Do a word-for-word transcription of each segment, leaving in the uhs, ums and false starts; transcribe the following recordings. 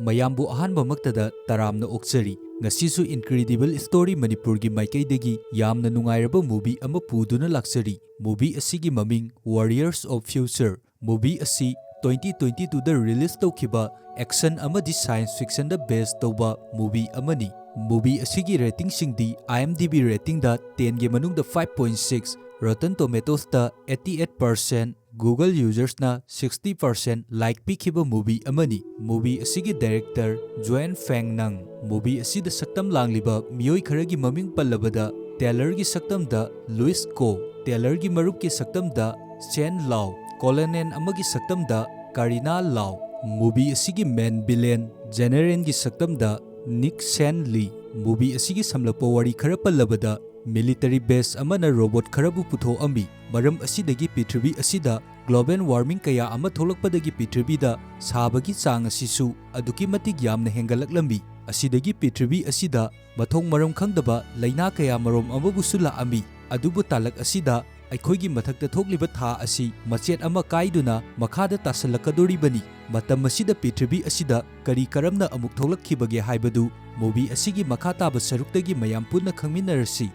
ꯃꯌꯥꯝꯕꯨ ꯑꯍꯥꯟꯕꯃꯛꯇꯗ ꯇꯔꯥꯝꯅ ꯑꯣꯛꯆꯔꯤ꯫ ꯉꯁꯤꯁꯨ Incredible Story ꯃꯅꯤꯄꯨꯔꯒꯤ ꯃꯥꯏꯀꯩꯗꯒꯤ ꯌꯥꯝꯅ ꯅꯨꯡꯉꯥꯏꯔꯕ movie ꯑꯃ ꯄꯨꯗꯨꯅ ꯂꯥꯛꯆꯔꯤ꯫ Movie ꯑꯁꯤꯒꯤ ꯃꯃꯤꯡ Warriors of Future꯫ Movie ꯑꯁꯤ twenty twenty-twoꯗ release ꯇꯧꯈꯤꯕ action ꯑꯃꯗꯤ science fictionꯗ base ꯇꯧꯕ movie ꯑꯃꯅꯤ꯫ Movie ꯑꯁꯤꯒꯤ ratingꯁꯤꯡꯗꯤ IMDb ratingꯗ tenꯒꯤ ꯃꯅꯨꯡꯗ five point six, Rotten Tomatoesꯇ eighty-eight percent, Google usersꯅ sixty percent like ꯄꯤꯈꯤꯕ movie ꯑꯃꯅꯤ꯫ Movie ꯑꯁꯤꯒꯤ director Joanne Fang Nang꯫ Movie ꯑꯁꯤꯗ ꯁꯛꯇꯝ ꯂꯥꯡꯂꯤꯕ ꯃꯤꯑꯣꯏ ꯈꯔꯒꯤ ꯃꯃꯤꯡ ꯄꯜꯂꯕꯗ, Taylorꯒꯤ ꯁꯛꯇꯝꯗ Louis Koo, Taylorꯒꯤ ꯃꯔꯨꯞꯀꯤ ꯁꯛꯇꯝꯗ Chen Lao, Colonel ꯑꯃꯒꯤ ꯁꯛꯇꯝꯗ Karina Lau꯫ Movie ꯑꯁꯤꯒꯤ main villain Generalꯒꯤ ꯁꯛꯇꯝꯗ Nick San Lee꯫ Movie ꯑꯁꯤꯒꯤ ꯁꯝꯂꯞꯄ ꯋꯥꯔꯤ ꯈꯔ ꯄꯜꯂꯕꯗ, military base ꯑꯃꯅ robot ꯈꯔꯕꯨ ꯄꯨꯊꯣꯛꯑꯝꯃꯤ꯫ ꯃꯔꯝ ꯑꯁꯤꯗꯒꯤ ꯄ꯭ꯔꯤꯊꯤꯕꯤ ꯑꯁꯤꯗ global warming ꯀꯌꯥ ꯑꯃ ꯊꯣꯛꯂꯛꯄꯗꯒꯤ ꯄ꯭ꯔꯤꯊꯤꯕꯤꯗ ꯁꯥꯕꯒꯤ ꯆꯥꯡ ꯑꯁꯤꯁꯨ ꯑꯗꯨꯛꯀꯤ ꯃꯇꯤꯛ ꯌꯥꯝꯅ ꯍꯦꯟꯒꯠꯂꯛꯂꯝꯃꯤ꯫ ꯑꯁꯤꯗꯒꯤ ꯄ꯭ꯔꯤꯊꯤꯕꯤ ꯑꯁꯤꯗ ꯃꯊꯣꯡ ꯃꯔꯝ ꯈꯪꯗꯕ ꯂꯥꯏꯅꯥ ꯀꯌꯥ ꯃꯔꯨꯝ ꯑꯃꯕꯨꯁꯨ ꯂꯥꯛꯑꯝꯃꯤ꯫ ꯑꯗꯨꯕꯨ ꯇꯥꯂꯛ ꯑꯁꯤꯗ ꯑꯩꯈꯣꯏꯒꯤ ꯃꯊꯛꯇ ꯊꯣꯛꯂꯤꯕ ꯊꯥ ꯑꯁꯤ ꯃꯆꯦꯠ ꯑꯃ ꯀꯥꯏꯗꯨꯅ ꯃꯈꯥꯗ ꯇꯥꯁꯜꯂꯛꯀꯗꯣꯔꯤꯕꯅꯤ꯫ ꯃꯇꯝ ꯑꯁꯤꯗ ꯄ꯭ꯔꯤꯊꯤꯕꯤ ꯑꯁꯤꯗ ꯀꯔꯤ ꯀꯔꯝꯅ ꯑꯃꯨꯛ ꯊꯣꯛꯂꯛꯈꯤꯕꯒꯦ ꯍꯥꯏꯕꯗꯨ movie ꯑꯁꯤꯒꯤ ꯃꯈꯥ ꯇꯥꯕ ꯁꯔꯨꯛꯇꯒꯤ ꯃꯌꯥꯝ ꯄꯨꯟꯅ ꯈꯪꯃꯤꯟꯅꯔꯁꯤ꯫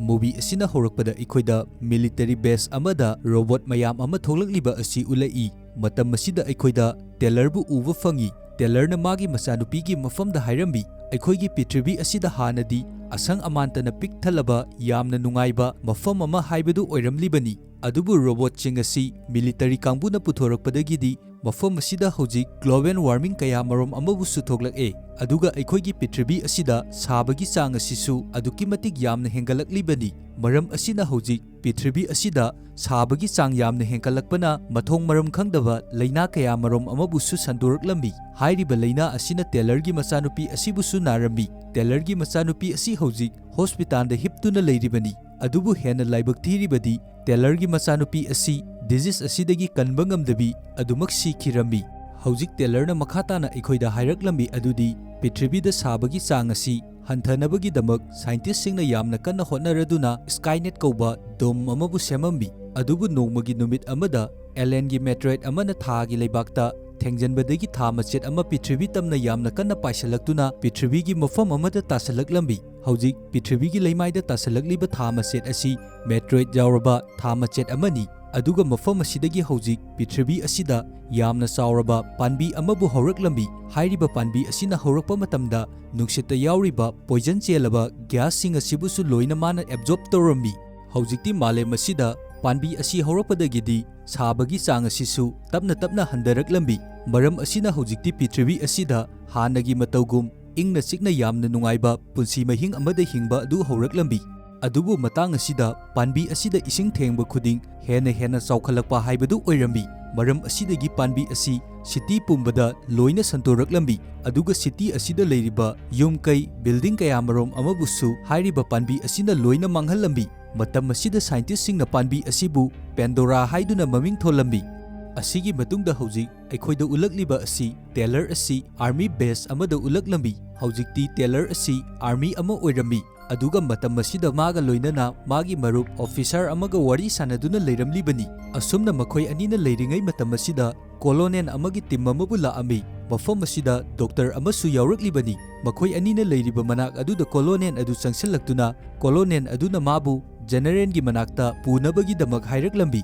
Movie ꯑꯁꯤꯅ ꯍꯧꯔꯛꯄꯗ ꯑꯩꯈꯣꯏꯗ military base ꯑꯃꯗ robot ꯃꯌꯥꯝ ꯑꯃ ꯊꯣꯛꯂꯛꯂꯤꯕ ꯑꯁꯤ ꯎꯠꯂꯛꯏ꯫ ꯃꯇꯝ ꯑꯁꯤꯗ ꯑꯩꯈꯣꯏꯗ Taylorꯕꯨ ꯎꯕ ꯐꯪꯏ꯫ Taylorꯅ ꯃꯥꯒꯤ ꯃꯆꯥꯅꯨꯄꯤꯒꯤ ꯃꯐꯝꯗ ꯍꯥꯏꯔꯝꯃꯤ, "ꯑꯩꯈꯣꯏꯒꯤ ꯄ꯭ꯔꯤꯊꯤꯕꯤ ꯑꯁꯤꯗ ꯍꯥꯟꯅꯗꯤ ꯑꯁꯪ ꯑꯃꯥꯟꯇꯅ ꯄꯤꯛ ꯊꯜꯂꯕ ꯌꯥꯝꯅ ꯅꯨꯡꯉꯥꯏꯕ ꯃꯐꯝ ꯑꯃ ꯍꯥꯏꯕꯗꯨ ꯑꯣꯏꯔꯝꯂꯤꯕꯅꯤ꯫ ꯑꯗꯨꯕꯨ robotꯁꯤꯡ ꯑꯁꯤ military ꯀꯥꯡꯕꯨꯅ ꯄꯨꯊꯣꯔꯛꯄꯗꯒꯤꯗꯤ ꯃꯐꯝ ꯑꯁꯤꯗ ꯍꯧꯖꯤꯛ global warming ꯀꯌꯥ ꯃꯔꯨꯝ ꯑꯃꯕꯨꯁꯨ ꯊꯣꯛꯂꯛꯑꯦ꯫ ꯑꯗꯨꯒ ꯑꯩꯈꯣꯏꯒꯤ ꯄ꯭ꯔꯤꯊꯤꯕꯤ ꯑꯁꯤꯗ ꯁꯥꯕꯒꯤ ꯆꯥꯡ ꯑꯁꯤꯁꯨ ꯑꯗꯨꯛꯀꯤ ꯃꯇꯤꯛ ꯌꯥꯝꯅ ꯍꯦꯟꯒꯠꯂꯛꯂꯤꯕꯅꯤ꯫ ꯃꯔꯝ ꯑꯁꯤꯅ ꯍꯧꯖꯤꯛ ꯄ꯭ꯔꯤꯊꯤꯕꯤ ꯑꯁꯤꯗ ꯁꯥꯕꯒꯤ ꯆꯥꯡ ꯌꯥꯝꯅ ꯍꯦꯟꯒꯠꯂꯛꯄꯅ ꯃꯊꯣꯡ ꯃꯔꯝ ꯈꯪꯗꯕ ꯂꯥꯏꯅꯥ ꯀꯌꯥ ꯃꯔꯨꯝ ꯑꯃꯕꯨꯁꯨ ꯁꯟꯗꯣꯔꯛꯂꯝꯃꯤ꯫ ꯍꯥꯏꯔꯤꯕ ꯂꯥꯏꯅꯥ ꯑꯁꯤꯅ Taylorꯒꯤ ꯃꯆꯥꯅꯨꯄꯤ ꯑꯁꯤꯕꯨꯁꯨ ꯅꯥꯔꯝꯃꯤ꯫ Taylorꯒꯤ ꯃꯆꯥꯅꯨꯄꯤ ꯑꯁꯤ ꯍꯧꯖꯤꯛ hospitalꯗ ꯍꯤꯞꯇꯨꯅ ꯂꯩꯔꯤꯕꯅꯤ꯫ ꯑꯗꯨꯕꯨ ꯍꯦꯟꯅ ꯂꯥꯏꯕꯛ ꯊꯤꯔꯤꯕꯗꯤ Taylorꯒꯤ ꯃꯆꯥꯅꯨꯄꯤ ꯑꯁꯤ disease ꯑꯁꯤꯗꯒꯤ ꯀꯟꯕ ꯉꯝꯗꯕꯤ ꯑꯗꯨꯃꯛ ꯁꯤꯈꯤꯔꯝꯃꯤ꯫ ꯍꯧꯖꯤꯛ Taylorꯅ ꯃꯈꯥ ꯇꯥꯅ ꯑꯩꯈꯣꯏꯗ ꯍꯥꯏꯔꯛꯂꯝꯃꯤ ꯑꯗꯨꯗꯤ ꯄ꯭ꯔꯤꯊꯤꯕꯤꯗ ꯁꯥꯕꯒꯤ ꯆꯥꯡ ꯑꯁꯤ ꯍꯟꯊꯅꯕꯒꯤꯗꯃꯛ scientistꯁꯤꯡꯅ ꯌꯥꯝꯅ ꯀꯟꯅ ꯍꯣꯠꯅꯔꯗꯨꯅ Skynet ꯀꯧꯕ dome ꯑꯃꯕꯨ ꯁꯦꯝꯃꯝꯃꯤ꯫ ꯑꯗꯨꯕꯨ ꯅꯣꯡꯃꯒꯤ ꯅꯨꯃꯤꯠ ꯑꯃꯗ alienꯒꯤ meteorite ꯑꯃꯅ ꯊꯥꯒꯤ ꯂꯩꯕꯥꯛꯇ ꯊꯦꯡꯖꯟꯕꯗꯒꯤ ꯊꯥ ꯃꯆꯦꯠ ꯑꯃ ꯄ꯭ꯔꯤꯊꯤꯕꯤ ꯇꯝꯅ ꯌꯥꯝꯅ ꯀꯟꯅ ꯄꯥꯏꯁꯜꯂꯛꯇꯨꯅ ꯄ꯭ꯔꯤꯊꯤꯕꯤꯒꯤ ꯃꯐꯝ ꯑꯃꯗ ꯇꯥꯁꯜꯂꯛꯂꯝꯃꯤ꯫ ꯍꯧꯖꯤꯛ ꯄ꯭ꯔꯤꯊꯤꯕꯤꯒꯤ ꯂꯩꯃꯥꯏꯗ ꯇꯥꯁꯜꯂꯛꯂꯤꯕ ꯊꯥ ꯃꯆꯦꯠ ꯑꯁꯤ meteorite ꯌꯥꯎꯔꯕ ꯊꯥ ꯃꯆꯦꯠ ꯑꯃꯅꯤ꯫ ꯑꯗꯨꯒ ꯃꯐꯝ ꯑꯁꯤꯗꯒꯤ ꯍꯧꯖꯤꯛ ꯄ꯭ꯔꯤꯊꯤꯕꯤ ꯑꯁꯤꯗ ꯌꯥꯝꯅ ꯆꯥꯎꯔꯕ ꯄꯥꯟꯕꯤ ꯑꯃꯕꯨ ꯍꯧꯔꯛꯂꯝꯃꯤ꯫ ꯍꯥꯏꯔꯤꯕ ꯄꯥꯟꯕꯤ ꯑꯁꯤꯅ ꯍꯧꯔꯛꯄ ꯃꯇꯝꯗ ꯅꯨꯡꯁꯤꯠꯇ ꯌꯥꯎꯔꯤꯕ poison ꯆꯦꯜꯂꯕ gasꯁꯤꯡ ꯑꯁꯤꯕꯨꯁꯨ ꯂꯣꯏꯅ ꯃꯥꯅ absorb ꯇꯧꯔꯝꯃꯤ꯫ ꯍꯧꯖꯤꯛꯇꯤ ꯃꯥꯂꯦꯝ ꯑꯁꯤꯗ ꯄꯥꯟꯕꯤ ꯑꯁꯤ ꯍꯧꯔꯛꯄꯗꯒꯤꯗꯤ ꯁꯥꯕꯒꯤ ꯆꯥꯡ ꯑꯁꯤꯁꯨ ꯇꯞꯅ ꯇꯞꯅ ꯍꯟꯊꯔꯛꯂꯝꯃꯤ꯫ ꯃꯔꯝ ꯑꯁꯤꯅ ꯍꯧꯖꯤꯛꯇꯤ ꯄ꯭ꯔꯤꯊꯤꯕꯤ ꯑꯁꯤꯗ ꯍꯥꯟꯅꯒꯤ ꯃꯇꯧꯒꯨꯝ ꯏꯪꯅ ꯆꯤꯛꯅ ꯌꯥꯝꯅ ꯅꯨꯡꯉꯥꯏꯕ ꯄꯨꯟꯁꯤ ꯃꯍꯤꯡ ꯑꯃꯗ ꯍꯤꯡꯕ ꯑꯗꯨ ꯍꯧꯔꯛꯂꯝꯃꯤ꯫ ꯑꯗꯨꯕꯨ ꯃꯇꯥꯡ ꯑꯁꯤꯗ ꯄꯥꯟꯕꯤ ꯑꯁꯤꯗ ꯏꯁꯤꯡ ꯊꯦꯡꯕ ꯈꯨꯗꯤꯡ ꯍꯦꯟꯅ ꯍꯦꯟꯅ ꯆꯥꯎꯈꯠꯂꯛꯄ ꯍꯥꯏꯕꯗꯨ ꯑꯣꯏꯔꯝꯃꯤ꯫ ꯃꯔꯝ ꯑꯁꯤꯗꯒꯤ ꯄꯥꯟꯕꯤ ꯑꯁꯤ city ꯄꯨꯝꯕꯗ ꯂꯣꯏꯅ ꯁꯟꯗꯣꯔꯛꯂꯝꯃꯤ꯫ ꯑꯗꯨꯒ city ꯑꯁꯤꯗ ꯂꯩꯔꯤꯕ ꯌꯨꯝ ꯀꯩ, building ꯀꯌꯥꯃꯔꯣꯝ ꯑꯃꯕꯨꯁꯨ ꯍꯥꯏꯔꯤꯕ ꯄꯥꯟꯕꯤ ꯑꯁꯤꯅ ꯂꯣꯏꯅ ꯃꯥꯡꯍꯜꯂꯝꯃꯤ꯫ ꯃꯇꯝ ꯑꯁꯤꯗ scientistꯁꯤꯡꯅ ꯄꯥꯟꯕꯤ ꯑꯁꯤꯕꯨ Pandora ꯍꯥꯏꯗꯨꯅ ꯃꯃꯤꯡ ꯊꯣꯜꯂꯝꯃꯤ꯫ ꯑꯁꯤꯒꯤ ꯃꯇꯨꯡꯗ ꯍꯧꯖꯤꯛ ꯑꯩꯈꯣꯏꯗ ꯎꯠꯂꯛꯂꯤꯕ ꯑꯁꯤ Taylor ꯑꯁꯤ army base ꯑꯃꯗ ꯎꯠꯂꯛꯂꯝꯃꯤ꯫ ꯍꯧꯖꯤꯛꯇꯤ Taylor ꯑꯁꯤ army ꯑꯃ ꯑꯣꯏꯔꯝꯃꯤ꯫ ꯑꯗꯨꯒ ꯃꯇꯝ ꯑꯁꯤꯗ ꯃꯥꯒ ꯂꯣꯏꯅꯅ ꯃꯥꯒꯤ ꯃꯔꯨꯞ officer ꯑꯃꯒ ꯋꯥꯔꯤ ꯁꯥꯟꯅꯗꯨꯅ ꯂꯩꯔꯝꯂꯤꯕꯅꯤ꯫ ꯑꯁꯨꯝꯅ ꯃꯈꯣꯏ ꯑꯅꯤꯅ ꯂꯩꯔꯤꯉꯩ ꯃꯇꯝ ꯑꯁꯤꯗ colonel ꯑꯃꯒꯤ team ꯑꯃꯕꯨ ꯂꯥꯛꯑꯝꯃꯤ꯫ ꯃꯐꯝ ꯑꯁꯤꯗ doctor ꯑꯃꯁꯨ ꯌꯥꯎꯔꯛꯂꯤꯕꯅꯤ꯫ ꯃꯈꯣꯏ ꯑꯅꯤꯅ ꯂꯩꯔꯤꯕ ꯃꯅꯥꯛ ꯑꯗꯨꯗ colonel ꯑꯗꯨ ꯆꯪꯁꯤꯜꯂꯛꯇꯨꯅ colonel ꯑꯗꯨꯅ ꯃꯥꯕꯨ generalꯒꯤ ꯃꯅꯥꯛꯇ ꯄꯨꯅꯕꯒꯤꯗꯃꯛ ꯍꯥꯏꯔꯛꯂꯝꯃꯤ꯫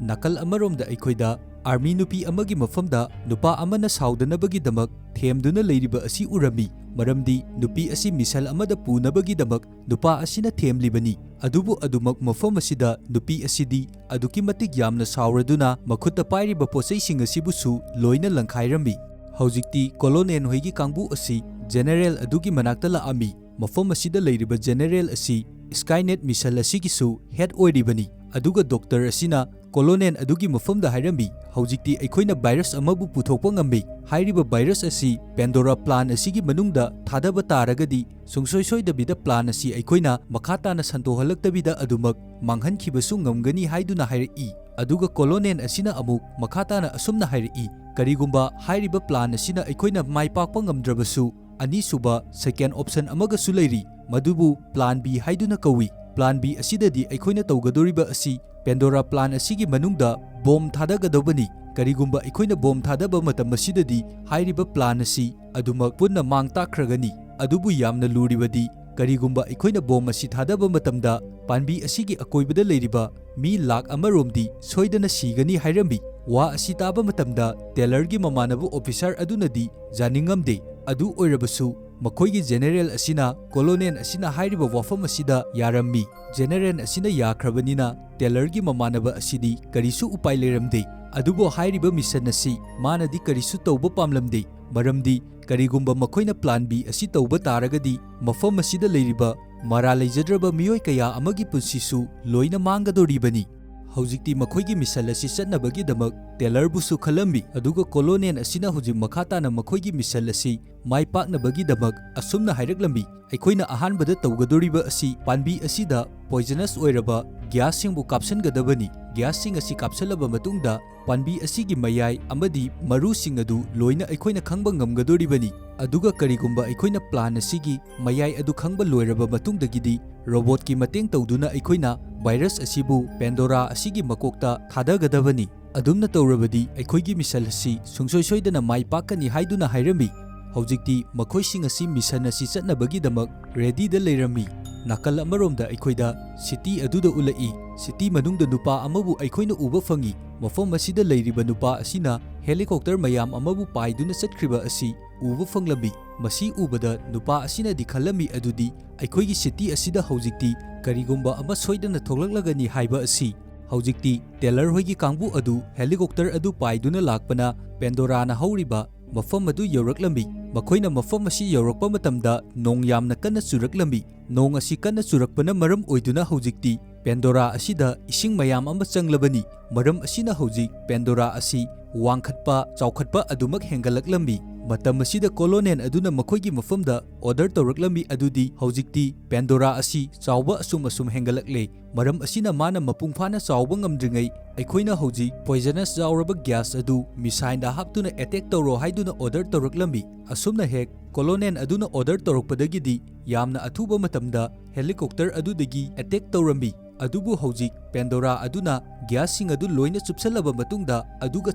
ꯅꯥꯀꯜ ꯑꯃꯔꯣꯝꯗ ꯑꯩꯈꯣꯏꯗ army ꯅꯨꯄꯤ ꯑꯃꯒꯤ ꯃꯐꯝꯗ ꯅꯨꯄꯥ ꯑꯃꯅ ꯁꯥꯎꯗꯅꯕꯒꯤꯗꯃꯛ ꯊꯦꯝꯗꯨꯅ ꯂꯩꯔꯤꯕ ꯑꯁꯤ ꯎꯔꯝꯃꯤ, ꯃꯔꯝꯗꯤ ꯅꯨꯄꯤ ꯑꯁꯤ mission ꯑꯃꯗ ꯄꯨꯅꯕꯒꯤꯗꯃꯛ ꯅꯨꯄꯥ ꯑꯁꯤꯅ ꯊꯦꯝꯂꯤꯕꯅꯤ꯫ ꯑꯗꯨꯕꯨ ꯑꯗꯨꯃꯛ ꯃꯐꯝ ꯑꯁꯤꯗ ꯅꯨꯄꯤ ꯑꯁꯤꯗꯤ ꯑꯗꯨꯛꯀꯤ ꯃꯇꯤꯛ ꯌꯥꯝꯅ ꯁꯥꯎꯔꯗꯨꯅ ꯃꯈꯨꯠꯇ ꯄꯥꯏꯔꯤꯕ ꯄꯣꯠꯆꯩꯁꯤꯡ ꯑꯁꯤꯕꯨꯁꯨ ꯂꯣꯏꯅ ꯂꯪꯈꯥꯏꯔꯝꯃꯤ꯫ ꯍꯧꯖꯤꯛꯇꯤ colonel ꯍꯣꯏꯒꯤ ꯀꯥꯡꯕꯨ ꯑꯁꯤ general ꯑꯗꯨꯒꯤ ꯃꯅꯥꯛꯇ ꯂꯥꯛꯑꯝꯃꯤ꯫ ꯃꯐꯝ ꯑꯁꯤꯗ ꯂꯩꯔꯤꯕ general ꯑꯁꯤ Skynet mission ꯑꯁꯤꯒꯤꯁꯨ head ꯑꯣꯏꯔꯤꯕꯅꯤ꯫ ꯑꯗꯨꯒ doctor ꯑꯁꯤꯅ colonel ꯑꯗꯨꯒꯤ ꯃꯐꯝꯗ ꯍꯥꯏꯔꯝꯃꯤ, "ꯍꯧꯖꯤꯛꯇꯤ ꯑꯩꯈꯣꯏꯅ virus ꯑꯃꯕꯨ ꯄꯨꯊꯣꯛꯄ ꯉꯝꯃꯤ꯫ ꯍꯥꯏꯔꯤꯕ virus ꯑꯁꯤ Pandora plant ꯑꯁꯤꯒꯤ ꯃꯅꯨꯡꯗ ꯊꯥꯗꯕ ꯇꯥꯔꯒꯗꯤ ꯁꯨꯡꯁꯣꯏ ꯁꯣꯏꯗꯕꯤꯗ plant ꯑꯁꯤ ꯑꯩꯈꯣꯏꯅ ꯃꯈꯥ ꯇꯥꯅ ꯁꯟꯗꯣꯛꯍꯜꯂꯛꯇꯕꯤꯗ ꯑꯗꯨꯃꯛ ꯃꯥꯡꯍꯟꯈꯤꯕꯁꯨ ꯉꯝꯒꯅꯤ" ꯍꯥꯏꯗꯨꯅ ꯍꯥꯏꯔꯛꯏ꯫ ꯑꯗꯨꯒ colonel ꯑꯁꯤꯅ ꯑꯃꯨꯛ ꯃꯈꯥ ꯇꯥꯅ ꯑꯁꯨꯝꯅ ꯍꯥꯏꯔꯛꯏ, "ꯀꯔꯤꯒꯨꯝꯕ ꯍꯥꯏꯔꯤꯕ plant ꯑꯁꯤꯅ ꯑꯩꯈꯣꯏꯅ ꯃꯥꯏ ꯄꯥꯛꯄ ꯉꯝꯗ꯭ꯔꯕꯁꯨ, ꯑꯅꯤꯁꯨꯕ, second option ꯑꯃꯒꯁꯨ ꯂꯩꯔꯤ, ꯃꯗꯨꯕꯨ plan B ꯍꯥꯏꯗꯨꯅ ꯀꯧꯏ꯫ Plan B ꯑꯁꯤꯗꯗꯤ ꯑꯩꯈꯣꯏꯅ ꯇꯧꯒꯗꯧꯔꯤꯕ ꯑꯁꯤ Pandora plan ꯑꯁꯤꯒꯤ ꯃꯅꯨꯡꯗ ꯕꯣꯝ ꯊꯥꯗꯒꯗꯧꯕꯅꯤ꯫ ꯀꯔꯤꯒꯨꯝꯕ ꯑꯩꯈꯣꯏꯅ ꯕꯣꯝ ꯊꯥꯗꯕ ꯃꯇꯝ ꯑꯁꯤꯗꯗꯤ ꯍꯥꯏꯔꯤꯕ plan ꯑꯁꯤ ꯑꯗꯨꯃꯛ ꯄꯨꯟꯅ ꯃꯥꯡ ꯇꯥꯛꯈ꯭ꯔꯒꯅꯤ꯫ ꯑꯗꯨꯕꯨ ꯌꯥꯝꯅ ꯂꯨꯔꯤꯕꯗꯤ, ꯀꯔꯤꯒꯨꯝꯕ ꯑꯩꯈꯣꯏꯅ ꯕꯣꯝ ꯑꯁꯤ ꯊꯥꯗꯕ ꯃꯇꯝꯗ ꯄꯥꯟꯕꯤ ꯑꯁꯤꯒꯤ ꯑꯀꯣꯏꯕꯗ ꯂꯩꯔꯤꯕ ꯃꯤ ꯂꯥꯈ ꯑꯃꯔꯣꯝꯗꯤ ꯁꯣꯏꯗꯅ ꯁꯤꯒꯅꯤ ꯍꯥꯏꯔꯝꯃꯤ꯫ ꯋꯥ ꯑꯁꯤ ꯇꯥꯕ ꯃꯇꯝꯗ Taylorꯒꯤ ꯃꯃꯥꯟꯅꯕ officer ꯑꯗꯨꯅꯗꯤ ꯌꯥꯅꯤꯡꯉꯝꯗꯦ꯫ ꯑꯗꯨ ꯑꯣꯏꯔꯕꯁꯨ ꯃꯈꯣꯏꯒꯤ general ꯑꯁꯤꯅ Colonel ꯑꯁꯤꯅ ꯍꯥꯏꯔꯤꯕ ꯋꯥꯐꯝ ꯑꯁꯤꯗ ꯌꯥꯔꯝꯃꯤ꯫ General ꯑꯁꯤꯅ ꯌꯥꯈ꯭ꯔꯕꯅꯤꯅ Taylorꯒꯤ ꯃꯃꯥꯟꯅꯕ ꯑꯁꯤꯗꯤ ꯀꯔꯤꯁꯨ ꯎꯄꯥꯏ ꯂꯩꯔꯝꯗꯦ꯫ ꯑꯗꯨꯕꯨ ꯍꯥꯏꯔꯤꯕ mission ꯑꯁꯤ ꯃꯥꯅꯗꯤ ꯀꯔꯤꯁꯨ ꯇꯧꯕ ꯄꯥꯝꯂꯝꯗꯦ, ꯃꯔꯝꯗꯤ ꯀꯔꯤꯒꯨꯝꯕ ꯃꯈꯣꯏꯅ plan B ꯑꯁꯤ ꯇꯧꯕ ꯇꯥꯔꯒꯗꯤ ꯃꯐꯝ ꯑꯁꯤꯗ ꯂꯩꯔꯤꯕ ꯃꯔꯥ ꯂꯩꯖꯗ꯭ꯔꯕ ꯃꯤꯑꯣꯏ ꯀꯌꯥ ꯑꯃꯒꯤ ꯄꯨꯟꯁꯤꯁꯨ ꯂꯣꯏꯅ ꯃꯥꯡꯒꯗꯧꯔꯤꯕꯅꯤ꯫ ꯍꯧꯖꯤꯛꯇꯤ ꯃꯈꯣꯏꯒꯤ mission ꯑꯁꯤ ꯆꯠꯅꯕꯒꯤꯗꯃꯛ Taylorꯕꯨꯁꯨ ꯈꯜꯂꯝꯃꯤ, ꯑꯗꯨꯒ Colonel ꯑꯁꯤꯅ ꯍꯧꯖꯤꯛ ꯃꯈꯥ ꯇꯥꯅ ꯃꯈꯣꯏꯒꯤ mission ꯑꯁꯤ ꯃꯥꯏ ꯄꯥꯛꯅꯕꯒꯤꯗꯃꯛ ꯑꯁꯨꯝꯅ ꯍꯥꯏꯔꯛꯂꯝꯃꯤ, "ꯑꯩꯈꯣꯏꯅ ꯑꯍꯥꯟꯕꯗ ꯇꯧꯒꯗꯧꯔꯤꯕ ꯑꯁꯤ ꯄꯥꯟꯕꯤ ꯑꯁꯤꯗ poisonous ꯑꯣꯏꯔꯕ gasꯁꯤꯡꯕꯨ ꯀꯥꯞꯁꯤꯟꯒꯗꯕꯅꯤ꯫ Gasꯁꯤꯡ ꯑꯁꯤ ꯀꯥꯞꯁꯤꯜꯂꯕ ꯃꯇꯨꯡꯗ ꯄꯥꯟꯕꯤ ꯑꯁꯤꯒꯤ ꯃꯌꯥꯏ ꯑꯃꯗꯤ ꯃꯔꯨꯁꯤꯡ ꯑꯗꯨ ꯂꯣꯏꯅ ꯑꯩꯈꯣꯏꯅ ꯈꯪꯕ ꯉꯝꯒꯗꯧꯔꯤꯕꯅꯤ꯫ ꯑꯗꯨꯒ ꯀꯔꯤꯒꯨꯝꯕ ꯑꯩꯈꯣꯏꯅ plan ꯑꯁꯤꯒꯤ ꯃꯌꯥꯏ ꯑꯗꯨ ꯈꯪꯕ ꯂꯣꯏꯔꯕ ꯃꯇꯨꯡꯗꯒꯤꯗꯤ robotꯀꯤ ꯃꯇꯦꯡ ꯇꯧꯗꯨꯅ ꯑꯩꯈꯣꯏꯅ virus ꯑꯁꯤꯕꯨ Pandora ꯑꯁꯤꯒꯤ ꯃꯀꯣꯛꯇ ꯊꯥꯗꯒꯗꯕꯅꯤ"꯫ ꯑꯗꯨꯝꯅ ꯇꯧꯔꯕꯗꯤ ꯑꯩꯈꯣꯏꯒꯤ mission ꯑꯁꯤ ꯁꯨꯡꯁꯣꯏ ꯁꯣꯏꯗꯅ ꯃꯥꯏ ꯄꯥꯛꯀꯅꯤ ꯍꯥꯏꯗꯨꯅ ꯍꯥꯏꯔꯝꯃꯤ꯫ ꯍꯧꯖꯤꯛꯇꯤ ꯃꯈꯣꯏꯁꯤꯡ ꯑꯁꯤ mission ꯑꯁꯤ ꯆꯠꯅꯕꯒꯤꯗꯃꯛ readyꯗ ꯂꯩꯔꯝꯃꯤ꯫ ꯅꯥꯀꯜ ꯑꯃꯔꯣꯝꯗ ꯑꯩꯈꯣꯏꯗ city ꯑꯗꯨꯗ ꯎꯠꯂꯛꯏ꯫ City ꯃꯅꯨꯡꯗ ꯅꯨꯄꯥ ꯑꯃꯕꯨ ꯑꯩꯈꯣꯏꯅ ꯎꯕ ꯐꯪꯏ꯫ ꯃꯐꯝ ꯑꯁꯤꯗ ꯂꯩꯔꯤꯕ ꯅꯨꯄꯥ ꯑꯁꯤꯅ helicopter ꯃꯌꯥꯝ ꯑꯃꯕꯨ ꯄꯥꯏꯗꯨꯅ ꯆꯠꯈ꯭ꯔꯤꯕ ꯑꯁꯤ ꯎꯕ ꯐꯪꯂꯝꯃꯤ꯫ ꯃꯁꯤ ꯎꯕꯗ ꯅꯨꯄꯥ ꯑꯁꯤꯅꯗꯤ ꯈꯜꯂꯝꯃꯤ ꯑꯗꯨꯗꯤ ꯑꯩꯈꯣꯏꯒꯤ city ꯑꯁꯤꯗ ꯍꯧꯖꯤꯛꯇꯤ ꯀꯔꯤꯒꯨꯝꯕ ꯑꯃ ꯁꯣꯏꯗꯅ ꯊꯣꯛꯂꯛꯂꯒꯅꯤ ꯍꯥꯏꯕ ꯑꯁꯤ꯫ ꯍꯧꯖꯤꯛꯇꯤ Taylor ꯍꯣꯏꯒꯤ ꯀꯥꯡꯕꯨ ꯑꯗꯨ helicopter ꯑꯗꯨ ꯄꯥꯏꯗꯨꯅ ꯂꯥꯛꯄꯅ Pandoraꯅ ꯍꯧꯔꯤꯕ ꯃꯐꯝ ꯑꯗꯨ ꯌꯧꯔꯛꯂꯝꯃꯤ꯫ ꯃꯈꯣꯏꯅ ꯃꯐꯝ ꯑꯁꯤ ꯌꯧꯔꯛꯄ ꯃꯇꯝꯗ ꯅꯣꯡ ꯌꯥꯝꯅ ꯀꯟꯅ ꯆꯨꯔꯛꯂꯝꯃꯤ꯫ ꯅꯣꯡ ꯑꯁꯤ ꯀꯟꯅ ꯆꯨꯔꯛꯄꯅ ꯃꯔꯝ ꯑꯣꯏꯗꯨꯅ ꯍꯧꯖꯤꯛꯇꯤ Pandora ꯑꯁꯤꯗ ꯏꯁꯤꯡ ꯃꯌꯥꯝ ꯑꯃ ꯆꯪꯂꯕꯅꯤ꯫ ꯃꯔꯝ ꯑꯁꯤꯅ ꯍꯧꯖꯤꯛ Pandora ꯑꯁꯤ ꯋꯥꯡꯈꯠꯄ, ꯆꯥꯎꯈꯠꯄ ꯑꯗꯨꯃꯛ ꯍꯦꯟꯒꯠꯂꯛꯂꯝꯃꯤ꯫ ꯃꯇꯝ ꯑꯁꯤꯗ Colonel ꯑꯗꯨꯅ ꯃꯈꯣꯏꯒꯤ ꯃꯐꯝꯗ order ꯇꯧꯔꯛꯂꯝꯃꯤ ꯑꯗꯨꯗꯤ ꯍꯧꯖꯤꯛꯇꯤ Pandora ꯑꯁꯤ ꯆꯥꯎꯕ ꯑꯁꯨꯝ ꯑꯁꯨꯝ ꯍꯦꯟꯒꯠꯂꯛꯂꯦ꯫ ꯃꯔꯝ ꯑꯁꯤꯅ ꯃꯥꯅ ꯃꯄꯨꯡ ꯐꯥꯅ ꯆꯥꯎꯕ ꯉꯝꯗ꯭ꯔꯤꯉꯩ ꯑꯩꯈꯣꯏꯅ ꯍꯧꯖꯤꯛ poisonous ꯌꯥꯎꯔꯕ gas ꯑꯗꯨ missileꯗ ꯍꯥꯞꯇꯨꯅ attack ꯇꯧꯔꯣ ꯍꯥꯏꯗꯨꯅ order ꯇꯧꯔꯛꯂꯝꯃꯤ꯫ ꯑꯁꯨꯝꯅ ꯍꯦꯛ ꯀꯣꯂꯣꯅꯦꯜ ꯑꯗꯨꯅ ꯑꯣꯔꯗꯔ ꯇꯧꯔꯛꯄꯗꯒꯤꯗꯤ ꯌꯥꯝꯅ ꯑꯊꯨꯕ ꯃꯇꯝꯗ ꯍꯦꯂꯤꯀꯣꯞꯇꯔ ꯑꯗꯨꯗꯒꯤ ꯑꯦꯇꯦꯛ ꯇꯧꯔꯝꯃꯤ꯫ ꯑꯗꯨꯕꯨ ꯍꯧꯖꯤꯛ ꯄꯦꯟꯗꯣꯔꯥ ꯑꯗꯨꯅ ꯒ꯭ꯌꯥꯁꯁꯤꯡ ꯑꯗꯨ ꯂꯣꯏꯅ ꯆꯨꯞꯁꯜꯂꯕ ꯃꯇꯨꯡꯗ, ꯑꯗꯨꯒ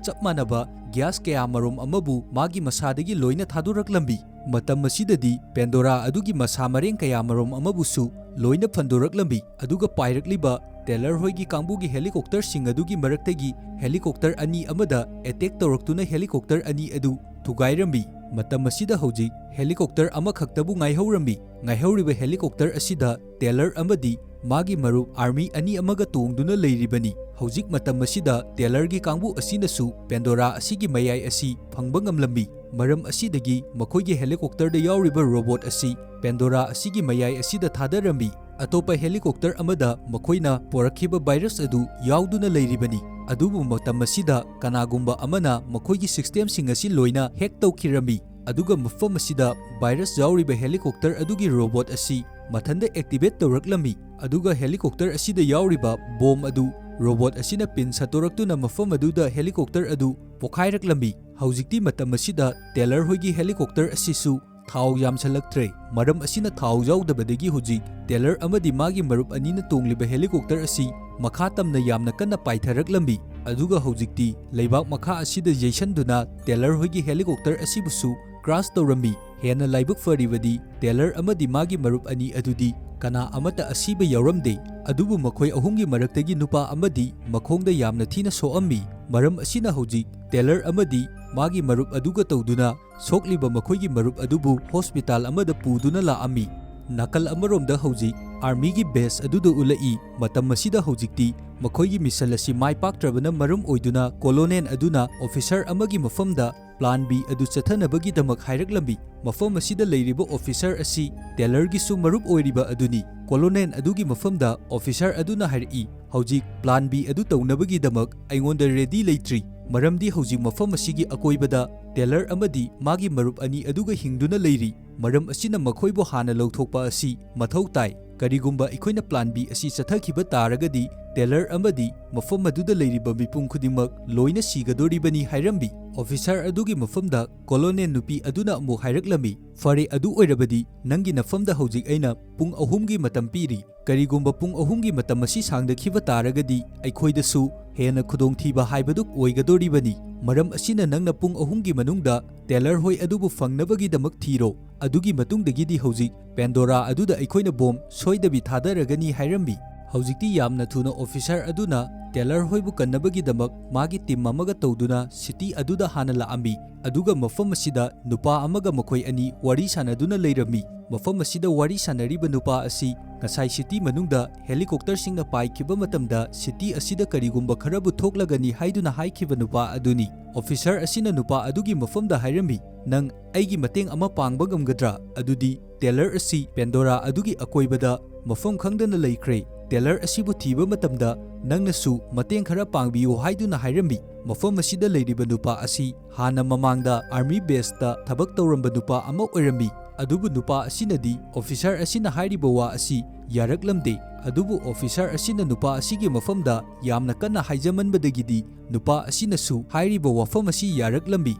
ꯆꯞ ꯃꯥꯟꯅꯕ ꯒ꯭ꯌꯥꯁ ꯀꯌꯥꯃꯔꯨꯝ ꯑꯃꯕꯨ ꯃꯥꯒꯤ ꯃꯁꯥꯗꯒꯤ ꯂꯣꯏꯅ ꯊꯥꯗꯣꯔꯛꯂꯝꯃꯤ꯫ ꯃꯇꯝ ꯑꯁꯤꯗꯗꯤ ꯄꯦꯟꯗꯣꯔꯥ ꯑꯗꯨꯒꯤ ꯃꯁꯥ ꯃꯔꯦꯡ ꯀꯌꯥꯃꯔꯨꯝ ꯑꯃꯕꯨꯁꯨ ꯂꯣꯏꯅ ꯐꯟꯗꯣꯔꯛꯂꯝꯃꯤ꯫ ꯑꯗꯨꯒ ꯄꯥꯏꯔꯛꯂꯤꯕ ꯇꯦꯂꯔ ꯍꯣꯏꯒꯤ ꯀꯥꯡꯕꯨꯒꯤ ꯍꯦꯂꯤꯀꯣꯞꯇꯔꯁꯤꯡ ꯑꯗꯨꯒꯤ ꯃꯔꯛꯇꯒꯤ ꯍꯦꯂꯤꯀꯣꯞꯇꯔ ꯑꯅꯤ ꯑꯃꯗ ꯑꯦꯇꯦꯛ ꯇꯧꯔꯛꯇꯨꯅ ꯍꯦꯂꯤꯀꯣꯞꯇꯔ ꯑꯅꯤ ꯑꯗꯨ ꯊꯨꯒꯥꯏꯔꯝꯃꯤ꯫ ꯃꯇꯝ ꯑꯁꯤꯗ ꯍꯧꯖꯤꯛ ꯍꯦꯂꯤꯀꯣꯞꯇꯔ ꯑꯃꯈꯛꯇꯕꯨ ꯉꯥꯏꯍꯧꯔꯝꯃꯤ꯫ ꯉꯥꯏꯍꯧꯔꯤꯕ ꯍꯦꯂꯤꯀꯣꯞꯇꯔ ꯑꯁꯤꯗ ꯇꯦꯂꯔ ꯑꯃꯗꯤ ꯃꯥꯒꯤ ꯃꯔꯨꯞ ꯑꯥꯔꯃꯤ ꯑꯅꯤ ꯑꯃꯒ ꯇꯣꯡꯗꯨꯅ ꯂꯩꯔꯤꯕꯅꯤ꯫ ꯍꯧꯖꯤꯛ ꯃꯇꯝ ꯑꯁꯤꯗ ꯇꯦꯂꯔꯒꯤ ꯀꯥꯡꯕꯨ ꯑꯁꯤꯅꯁꯨ ꯄꯦꯟꯗꯣꯔꯥ ꯑꯁꯤꯒꯤ ꯃꯌꯥꯏ ꯑꯁꯤ ꯐꯪꯕ ꯉꯝꯂꯝꯃꯤ꯫ ꯃꯔꯝ ꯑꯁꯤꯗꯒꯤ ꯃꯈꯣꯏꯒꯤ ꯍꯦꯂꯤꯀꯣꯞꯇꯔꯗ ꯌꯥꯎꯔꯤꯕ ꯔꯣꯕꯣꯠ ꯑꯁꯤ ꯄꯦꯟꯗꯣꯔꯥ ꯑꯁꯤꯒꯤ ꯃꯌꯥꯏ ꯑꯁꯤꯗ ꯊꯥꯗꯔꯝꯃꯤ꯫ ꯑꯇꯣꯞꯄ ꯍꯦꯂꯤꯀꯣꯞꯇꯔ ꯑꯃꯗ ꯃꯈꯣꯏꯅ ꯄꯣꯔꯛꯈꯤꯕ ꯚꯥꯏꯔꯁ ꯑꯗꯨ ꯌꯥꯎꯗꯨꯅ ꯂꯩꯔꯤꯕꯅꯤ꯫ ꯑꯗꯨꯕꯨ ꯃꯇꯝ ꯑꯁꯤꯗ ꯀꯅꯥꯒꯨꯝꯕ ꯑꯃꯅ ꯃꯈꯣꯏꯒꯤ ꯁꯤꯁꯇꯦꯝꯁꯤꯡ ꯑꯁꯤ ꯂꯣꯏꯅ ꯍꯦꯛ ꯇꯧꯈꯤꯔꯝꯃꯤ꯫ ꯑꯗꯨꯒ ꯃꯐꯝ ꯑꯁꯤꯗ ꯚꯥꯏꯔꯁ ꯌꯥꯎꯔꯤꯕ ꯍꯦꯂꯤꯀꯣꯞꯇꯔ ꯑꯗꯨꯒꯤ ꯔꯣꯕꯣꯠ ꯑꯁꯤ ꯃꯊꯟꯗ ꯑꯦꯛꯇꯤꯚꯦꯠ ꯇꯧꯔꯛꯂꯝꯃꯤ꯫ ꯑꯗꯨꯒ ꯍꯦꯂꯤꯀꯣꯞꯇꯔ ꯑꯁꯤꯗ ꯌꯥꯎꯔꯤꯕ ꯕꯣꯝ ꯑꯗꯨ ꯔꯣꯕꯣꯠ ꯑꯁꯤꯅ ꯄꯤꯟ ꯁꯠꯇꯣꯔꯛꯇꯨꯅ ꯃꯐꯝ ꯑꯗꯨꯗ ꯍꯦꯂꯤꯀꯣꯞꯇꯔ ꯑꯗꯨ ꯄꯣꯈꯥꯏꯔꯛꯂꯝꯃꯤ꯫ ꯍꯧꯖꯤꯛꯇꯤ ꯃꯇꯝ ꯑꯁꯤꯗ ꯇꯦꯂꯔ ꯍꯣꯏꯒꯤ ꯍꯦꯂꯤꯀꯣꯞꯇꯔ ꯑꯁꯤꯁꯨ ꯊꯥꯎ ꯌꯥꯝꯁꯜꯂꯛꯇ꯭ꯔꯦ꯫ ꯃꯔꯝ ꯑꯁꯤꯅ ꯊꯥꯎ ꯌꯥꯎꯗꯕꯗꯒꯤ ꯍꯧꯖꯤꯛ ꯇꯦꯂꯔ ꯑꯃꯗꯤ ꯃꯥꯒꯤ ꯃꯔꯨꯞ ꯑꯅꯤꯅ ꯇꯣꯡꯂꯤꯕ ꯍꯦꯂꯤꯀꯣꯞꯇꯔ ꯑꯁꯤ ꯃꯈꯥ ꯇꯝꯅ ꯌꯥꯝꯅ ꯀꯟꯅ ꯄꯥꯏꯊꯔꯛꯂꯝꯃꯤ꯫ ꯑꯗꯨꯒ ꯍꯧꯖꯤꯛꯇꯤ ꯂꯩꯕꯥꯛ ꯃꯈꯥ ꯑꯁꯤꯗ ꯌꯩꯁꯟꯗꯨꯅ ꯇꯦꯂꯔ ꯍꯣꯏꯒꯤ ꯍꯦꯂꯤꯀꯣꯞꯇꯔ ꯑꯁꯤꯕꯨꯁꯨ ꯀ꯭ꯔꯥꯁ ꯇꯧꯔꯝꯃꯤ꯫ ꯍꯦꯟꯅ ꯂꯥꯏꯕꯛ ꯐꯔꯤꯕꯗꯤ ꯇꯦꯂꯔ ꯑꯃꯗꯤ ꯃꯥꯒꯤ ꯃꯔꯨꯞ ꯑꯅꯤ ꯑꯗꯨꯗꯤ ꯀꯅꯥ ꯑꯃꯠꯇ ꯑꯁꯤꯕ ꯌꯥꯎꯔꯝꯗꯦ꯫ ꯑꯗꯨꯕꯨ ꯃꯈꯣꯏ ꯑꯍꯨꯝꯒꯤ ꯃꯔꯛꯇꯒꯤ ꯅꯨꯄꯥ ꯑꯃꯗꯤ ꯃꯈꯣꯡꯗ ꯌꯥꯝꯅ ꯊꯤꯅ ꯁꯣꯛꯑꯝꯃꯤ꯫ ꯃꯔꯝ ꯑꯁꯤꯅ ꯍꯧꯖꯤꯛ ꯇꯦꯂꯔ ꯑꯃꯗꯤ ꯃꯥꯒꯤ ꯃꯔꯨꯞ ꯑꯗꯨꯒ ꯇꯧꯗꯨꯅ ꯁꯣꯛꯂꯤꯕ ꯃꯈꯣꯏꯒꯤ ꯃꯔꯨꯞ ꯑꯗꯨꯕꯨ ꯍꯣꯁꯄꯤꯇꯥꯜ ꯑꯃꯗ ꯄꯨꯗꯨꯅ ꯂꯥꯛꯑꯝꯃꯤ꯫ ꯅꯥꯀꯜ ꯑꯃꯔꯣꯝꯗ ꯍꯧꯖꯤꯛ ꯑꯥꯔꯃꯤꯒꯤ ꯕꯦꯁ ꯑꯗꯨꯗ ꯎꯠꯂꯛꯏ꯫ ꯃꯇꯝ ꯑꯁꯤꯗ ꯍꯧꯖꯤꯛꯇꯤ ꯃꯈꯣꯏꯒꯤ ꯃꯤꯁꯟ ꯑꯁꯤ ꯃꯥꯏ ꯄꯥꯛꯇ꯭ꯔꯕꯅ ꯃꯔꯝ ꯑꯣꯏꯗꯨꯅ ꯀꯣꯂꯣꯅꯦꯜ ꯑꯗꯨꯅ ꯑꯣꯐꯤꯁꯥꯔ ꯑꯃꯒꯤ ꯃꯐꯝꯗ ꯄ꯭ꯂꯥꯟ ꯕꯤ ꯑꯗꯨ ꯆꯠꯊꯅꯕꯒꯤꯗꯃꯛ ꯍꯥꯏꯔꯛꯂꯝꯃꯤ꯫ ꯃꯐꯝ ꯑꯁꯤꯗ ꯂꯩꯔꯤꯕ ꯑꯣꯐꯤꯁꯥꯔ ꯑꯁꯤ ꯇꯦꯂꯔꯒꯤꯁꯨ ꯃꯔꯨꯞ ꯑꯣꯏꯔꯤꯕ ꯑꯗꯨꯅꯤ꯫ ꯀꯣꯂꯣꯅꯦꯜ ꯑꯗꯨꯒꯤ ꯃꯐꯝꯗ ꯑꯣꯐꯤꯁꯥꯔ ꯑꯗꯨꯅ ꯍꯥꯏꯔꯛꯏ, "ꯍꯧꯖꯤꯛ ꯄ꯭ꯂꯥꯟ ꯕꯤ ꯑꯗꯨ ꯇꯧꯅꯕꯒꯤꯗꯃꯛ ꯑꯩꯉꯣꯟꯗ ꯔꯦꯗꯤ ꯂꯩꯇ꯭ꯔꯤ, ꯃꯔꯝꯗꯤ ꯍꯧꯖꯤꯛ ꯃꯐꯝ ꯑꯁꯤꯒꯤ ꯑꯀꯣꯏꯕꯗ ꯇꯦꯂꯔ ꯑꯃꯗꯤ ꯃꯥꯒꯤ ꯃꯔꯨꯞ ꯑꯅꯤ ꯑꯗꯨꯒ ꯍꯤꯡꯗꯨꯅ ꯂꯩꯔꯤ꯫ ꯃꯔꯝ ꯑꯁꯤꯅ ꯃꯈꯣꯏꯕꯨ ꯍꯥꯟꯅ ꯂꯧꯊꯣꯛꯄ ꯑꯁꯤ ꯃꯊꯧ ꯇꯥꯏ꯫ ꯀꯔꯤꯒꯨꯝꯕ ꯑꯩꯈꯣꯏꯅ plan B ꯑꯁꯤ ꯆꯠꯊꯈꯤꯕ ꯇꯥꯔꯒꯗꯤ, ꯇꯦꯂꯔ ꯑꯃꯗꯤ ꯃꯐꯝ ꯑꯗꯨꯗ ꯂꯩꯔꯤꯕ ꯃꯤꯄꯨꯝ ꯈꯨꯗꯤꯡꯃꯛ ꯂꯣꯏꯅ ꯁꯤꯒꯗꯣꯔꯤꯕꯅꯤ ꯍꯥꯏꯔꯝꯃꯤ꯫ ꯑꯣꯐꯤꯁꯥꯔ ꯑꯗꯨꯒꯤ ꯃꯐꯝꯗ ꯀꯣꯂꯣꯅꯦꯜ ꯅꯨꯄꯤ ꯑꯗꯨꯅ ꯑꯃꯨꯛ ꯍꯥꯏꯔꯛꯂꯝꯃꯤ, "ꯐꯔꯦ, ꯑꯗꯨ ꯑꯣꯏꯔꯕꯗꯤ ꯅꯪꯒꯤ ꯅꯐꯝꯗ ꯍꯧꯖꯤꯛ ꯑꯩꯅ ꯄꯨꯡ ꯑꯍꯨꯝꯒꯤ ꯃꯇꯝ ꯄꯤꯔꯤ꯫ ꯀꯔꯤꯒꯨꯝꯕ ꯄꯨꯡ ꯑꯍꯨꯝꯒꯤ ꯃꯇꯝ ꯑꯁꯤ ꯁꯥꯡꯗꯈꯤꯕ ꯇꯥꯔꯒꯗꯤ ꯑꯩꯈꯣꯏꯗꯁꯨ ꯍꯦꯟꯅ ꯈꯨꯗꯣꯡꯊꯤꯕ ꯍꯥꯏꯕꯗꯨ ꯑꯣꯏꯒꯗꯣꯔꯤꯕꯅꯤ꯫ ꯃꯔꯝ ꯑꯁꯤꯅ ꯅꯪꯅ ꯄꯨꯡ ꯑꯍꯨꯝꯒꯤ ꯃꯅꯨꯡꯗ ꯇꯦꯂꯔ ꯍꯣꯏ ꯑꯗꯨꯕꯨ ꯐꯪꯅꯕꯒꯤꯗꯃꯛ ꯊꯤꯔꯣ꯫ ꯑꯗꯨꯒꯤ ꯃꯇꯨꯡꯗꯒꯤꯗꯤ ꯍꯧꯖꯤꯛ ꯄꯦꯟꯗꯣꯔꯥ ꯑꯗꯨꯗ ꯑꯩꯈꯣꯏꯅ ꯕꯣꯝ ꯁꯣꯏꯗꯕꯤ ꯊꯥꯗꯔꯒꯅꯤ" ꯍꯥꯏꯔꯝꯃꯤ꯫ ꯍꯧꯖꯤꯛꯇꯤ ꯌꯥꯝꯅ ꯊꯨꯅ ꯑꯣꯐꯤꯁꯥꯔ ꯑꯗꯨꯅ ꯇꯦꯂꯔ ꯍꯣꯏꯕꯨ ꯀꯟꯅꯕꯒꯤꯗꯃꯛ ꯃꯥꯒꯤ ꯇꯤꯝ ꯑꯃꯒ ꯇꯧꯗꯨꯅ ꯁꯤꯇꯤ ꯑꯗꯨꯗ ꯍꯥꯟꯅ ꯂꯥꯛꯑꯝꯃꯤ, ꯑꯗꯨꯒ ꯃꯐꯝ ꯑꯁꯤꯗ ꯅꯨꯄꯥ ꯑꯃꯒ ꯃꯈꯣꯏ ꯑꯅꯤ ꯋꯥꯔꯤ ꯁꯥꯟꯅꯗꯨꯅ ꯂꯩꯔꯝꯃꯤ꯫ ꯃꯐꯝ ꯑꯁꯤꯗ ꯋꯥꯔꯤ ꯁꯥꯟꯅꯔꯤꯕ ꯅꯨꯄꯥ ꯑꯁꯤ ꯉꯁꯥꯏ ꯁꯤꯇꯤ ꯃꯅꯨꯡꯗ ꯍꯦꯂꯤꯀꯣꯞꯇꯔꯁꯤꯡꯅ ꯄꯥꯏꯈꯤꯕ ꯃꯇꯝꯗ ꯁꯤꯇꯤ ꯑꯁꯤꯗ ꯀꯔꯤꯒꯨꯝꯕ ꯈꯔꯕꯨ ꯊꯣꯛꯂꯒꯅꯤ ꯍꯥꯏꯗꯨꯅ ꯍꯥꯏꯈꯤꯕ ꯅꯨꯄꯥ ꯑꯗꯨꯅꯤ꯫ ꯑꯣꯐꯤꯁꯥꯔ ꯑꯁꯤꯅ ꯅꯨꯄꯥ ꯑꯗꯨꯒꯤ ꯃꯐꯝꯗ ꯍꯥꯏꯔꯝꯃꯤ, "ꯅꯪ ꯑꯩꯒꯤ ꯃꯇꯦꯡ ꯑꯃ ꯄꯥꯡꯕ ꯉꯝꯒꯗ꯭ꯔꯥ? ꯑꯗꯨꯗꯤ ꯇꯦꯂꯔ ꯑꯁꯤ ꯄꯦꯟꯗꯣꯔꯥ ꯑꯗꯨꯒꯤ ꯑꯀꯣꯏꯕꯗ ꯃꯐꯝ ꯈꯪꯗꯅ ꯂꯩꯈ꯭ꯔꯦ꯫ ꯇꯦꯂꯔ ꯑꯁꯤꯕꯨ ꯊꯤꯕ ꯃꯇꯝꯗ ꯅꯪꯅꯁꯨ ꯃꯇꯦꯡ ꯈꯔ ꯄꯥꯡꯕꯤꯌꯨ" ꯍꯥꯏꯗꯨꯅ ꯍꯥꯏꯔꯝꯃꯤ꯫ ꯃꯐꯝ ꯑꯁꯤꯗ ꯂꯩꯔꯤꯕ ꯅꯨꯄꯥ ꯑꯁꯤ ꯍꯥꯟꯅ ꯃꯃꯥꯡꯗ ꯑꯥꯔꯃꯤ ꯕꯦꯁꯇ ꯊꯕꯛ ꯇꯧꯔꯝꯕ ꯅꯨꯄꯥ ꯑꯃ ꯑꯣꯏꯔꯝꯃꯤ꯫ ꯑꯗꯨꯕꯨ ꯅꯨꯄꯥ ꯑꯁꯤꯅꯗꯤ ꯑꯣꯐꯤꯁꯥꯔ ꯑꯁꯤꯅ ꯍꯥꯏꯔꯤꯕ ꯋꯥ ꯑꯁꯤ ꯌꯥꯔꯛꯂꯝꯗꯦ꯫ ꯑꯗꯨꯕꯨ ꯑꯣꯐꯤꯁꯥꯔ ꯑꯁꯤꯅ ꯅꯨꯄꯥ ꯑꯁꯤꯒꯤ ꯃꯐꯝꯗ ꯌꯥꯝꯅ ꯀꯟꯅ ꯍꯥꯏꯖꯃꯟꯕꯗꯒꯤꯗꯤ ꯅꯨꯄꯥ ꯑꯁꯤꯅꯁꯨ ꯍꯥꯏꯔꯤꯕ ꯋꯥꯐꯝ ꯑꯁꯤ ꯌꯥꯔꯛꯂꯝꯃꯤ꯫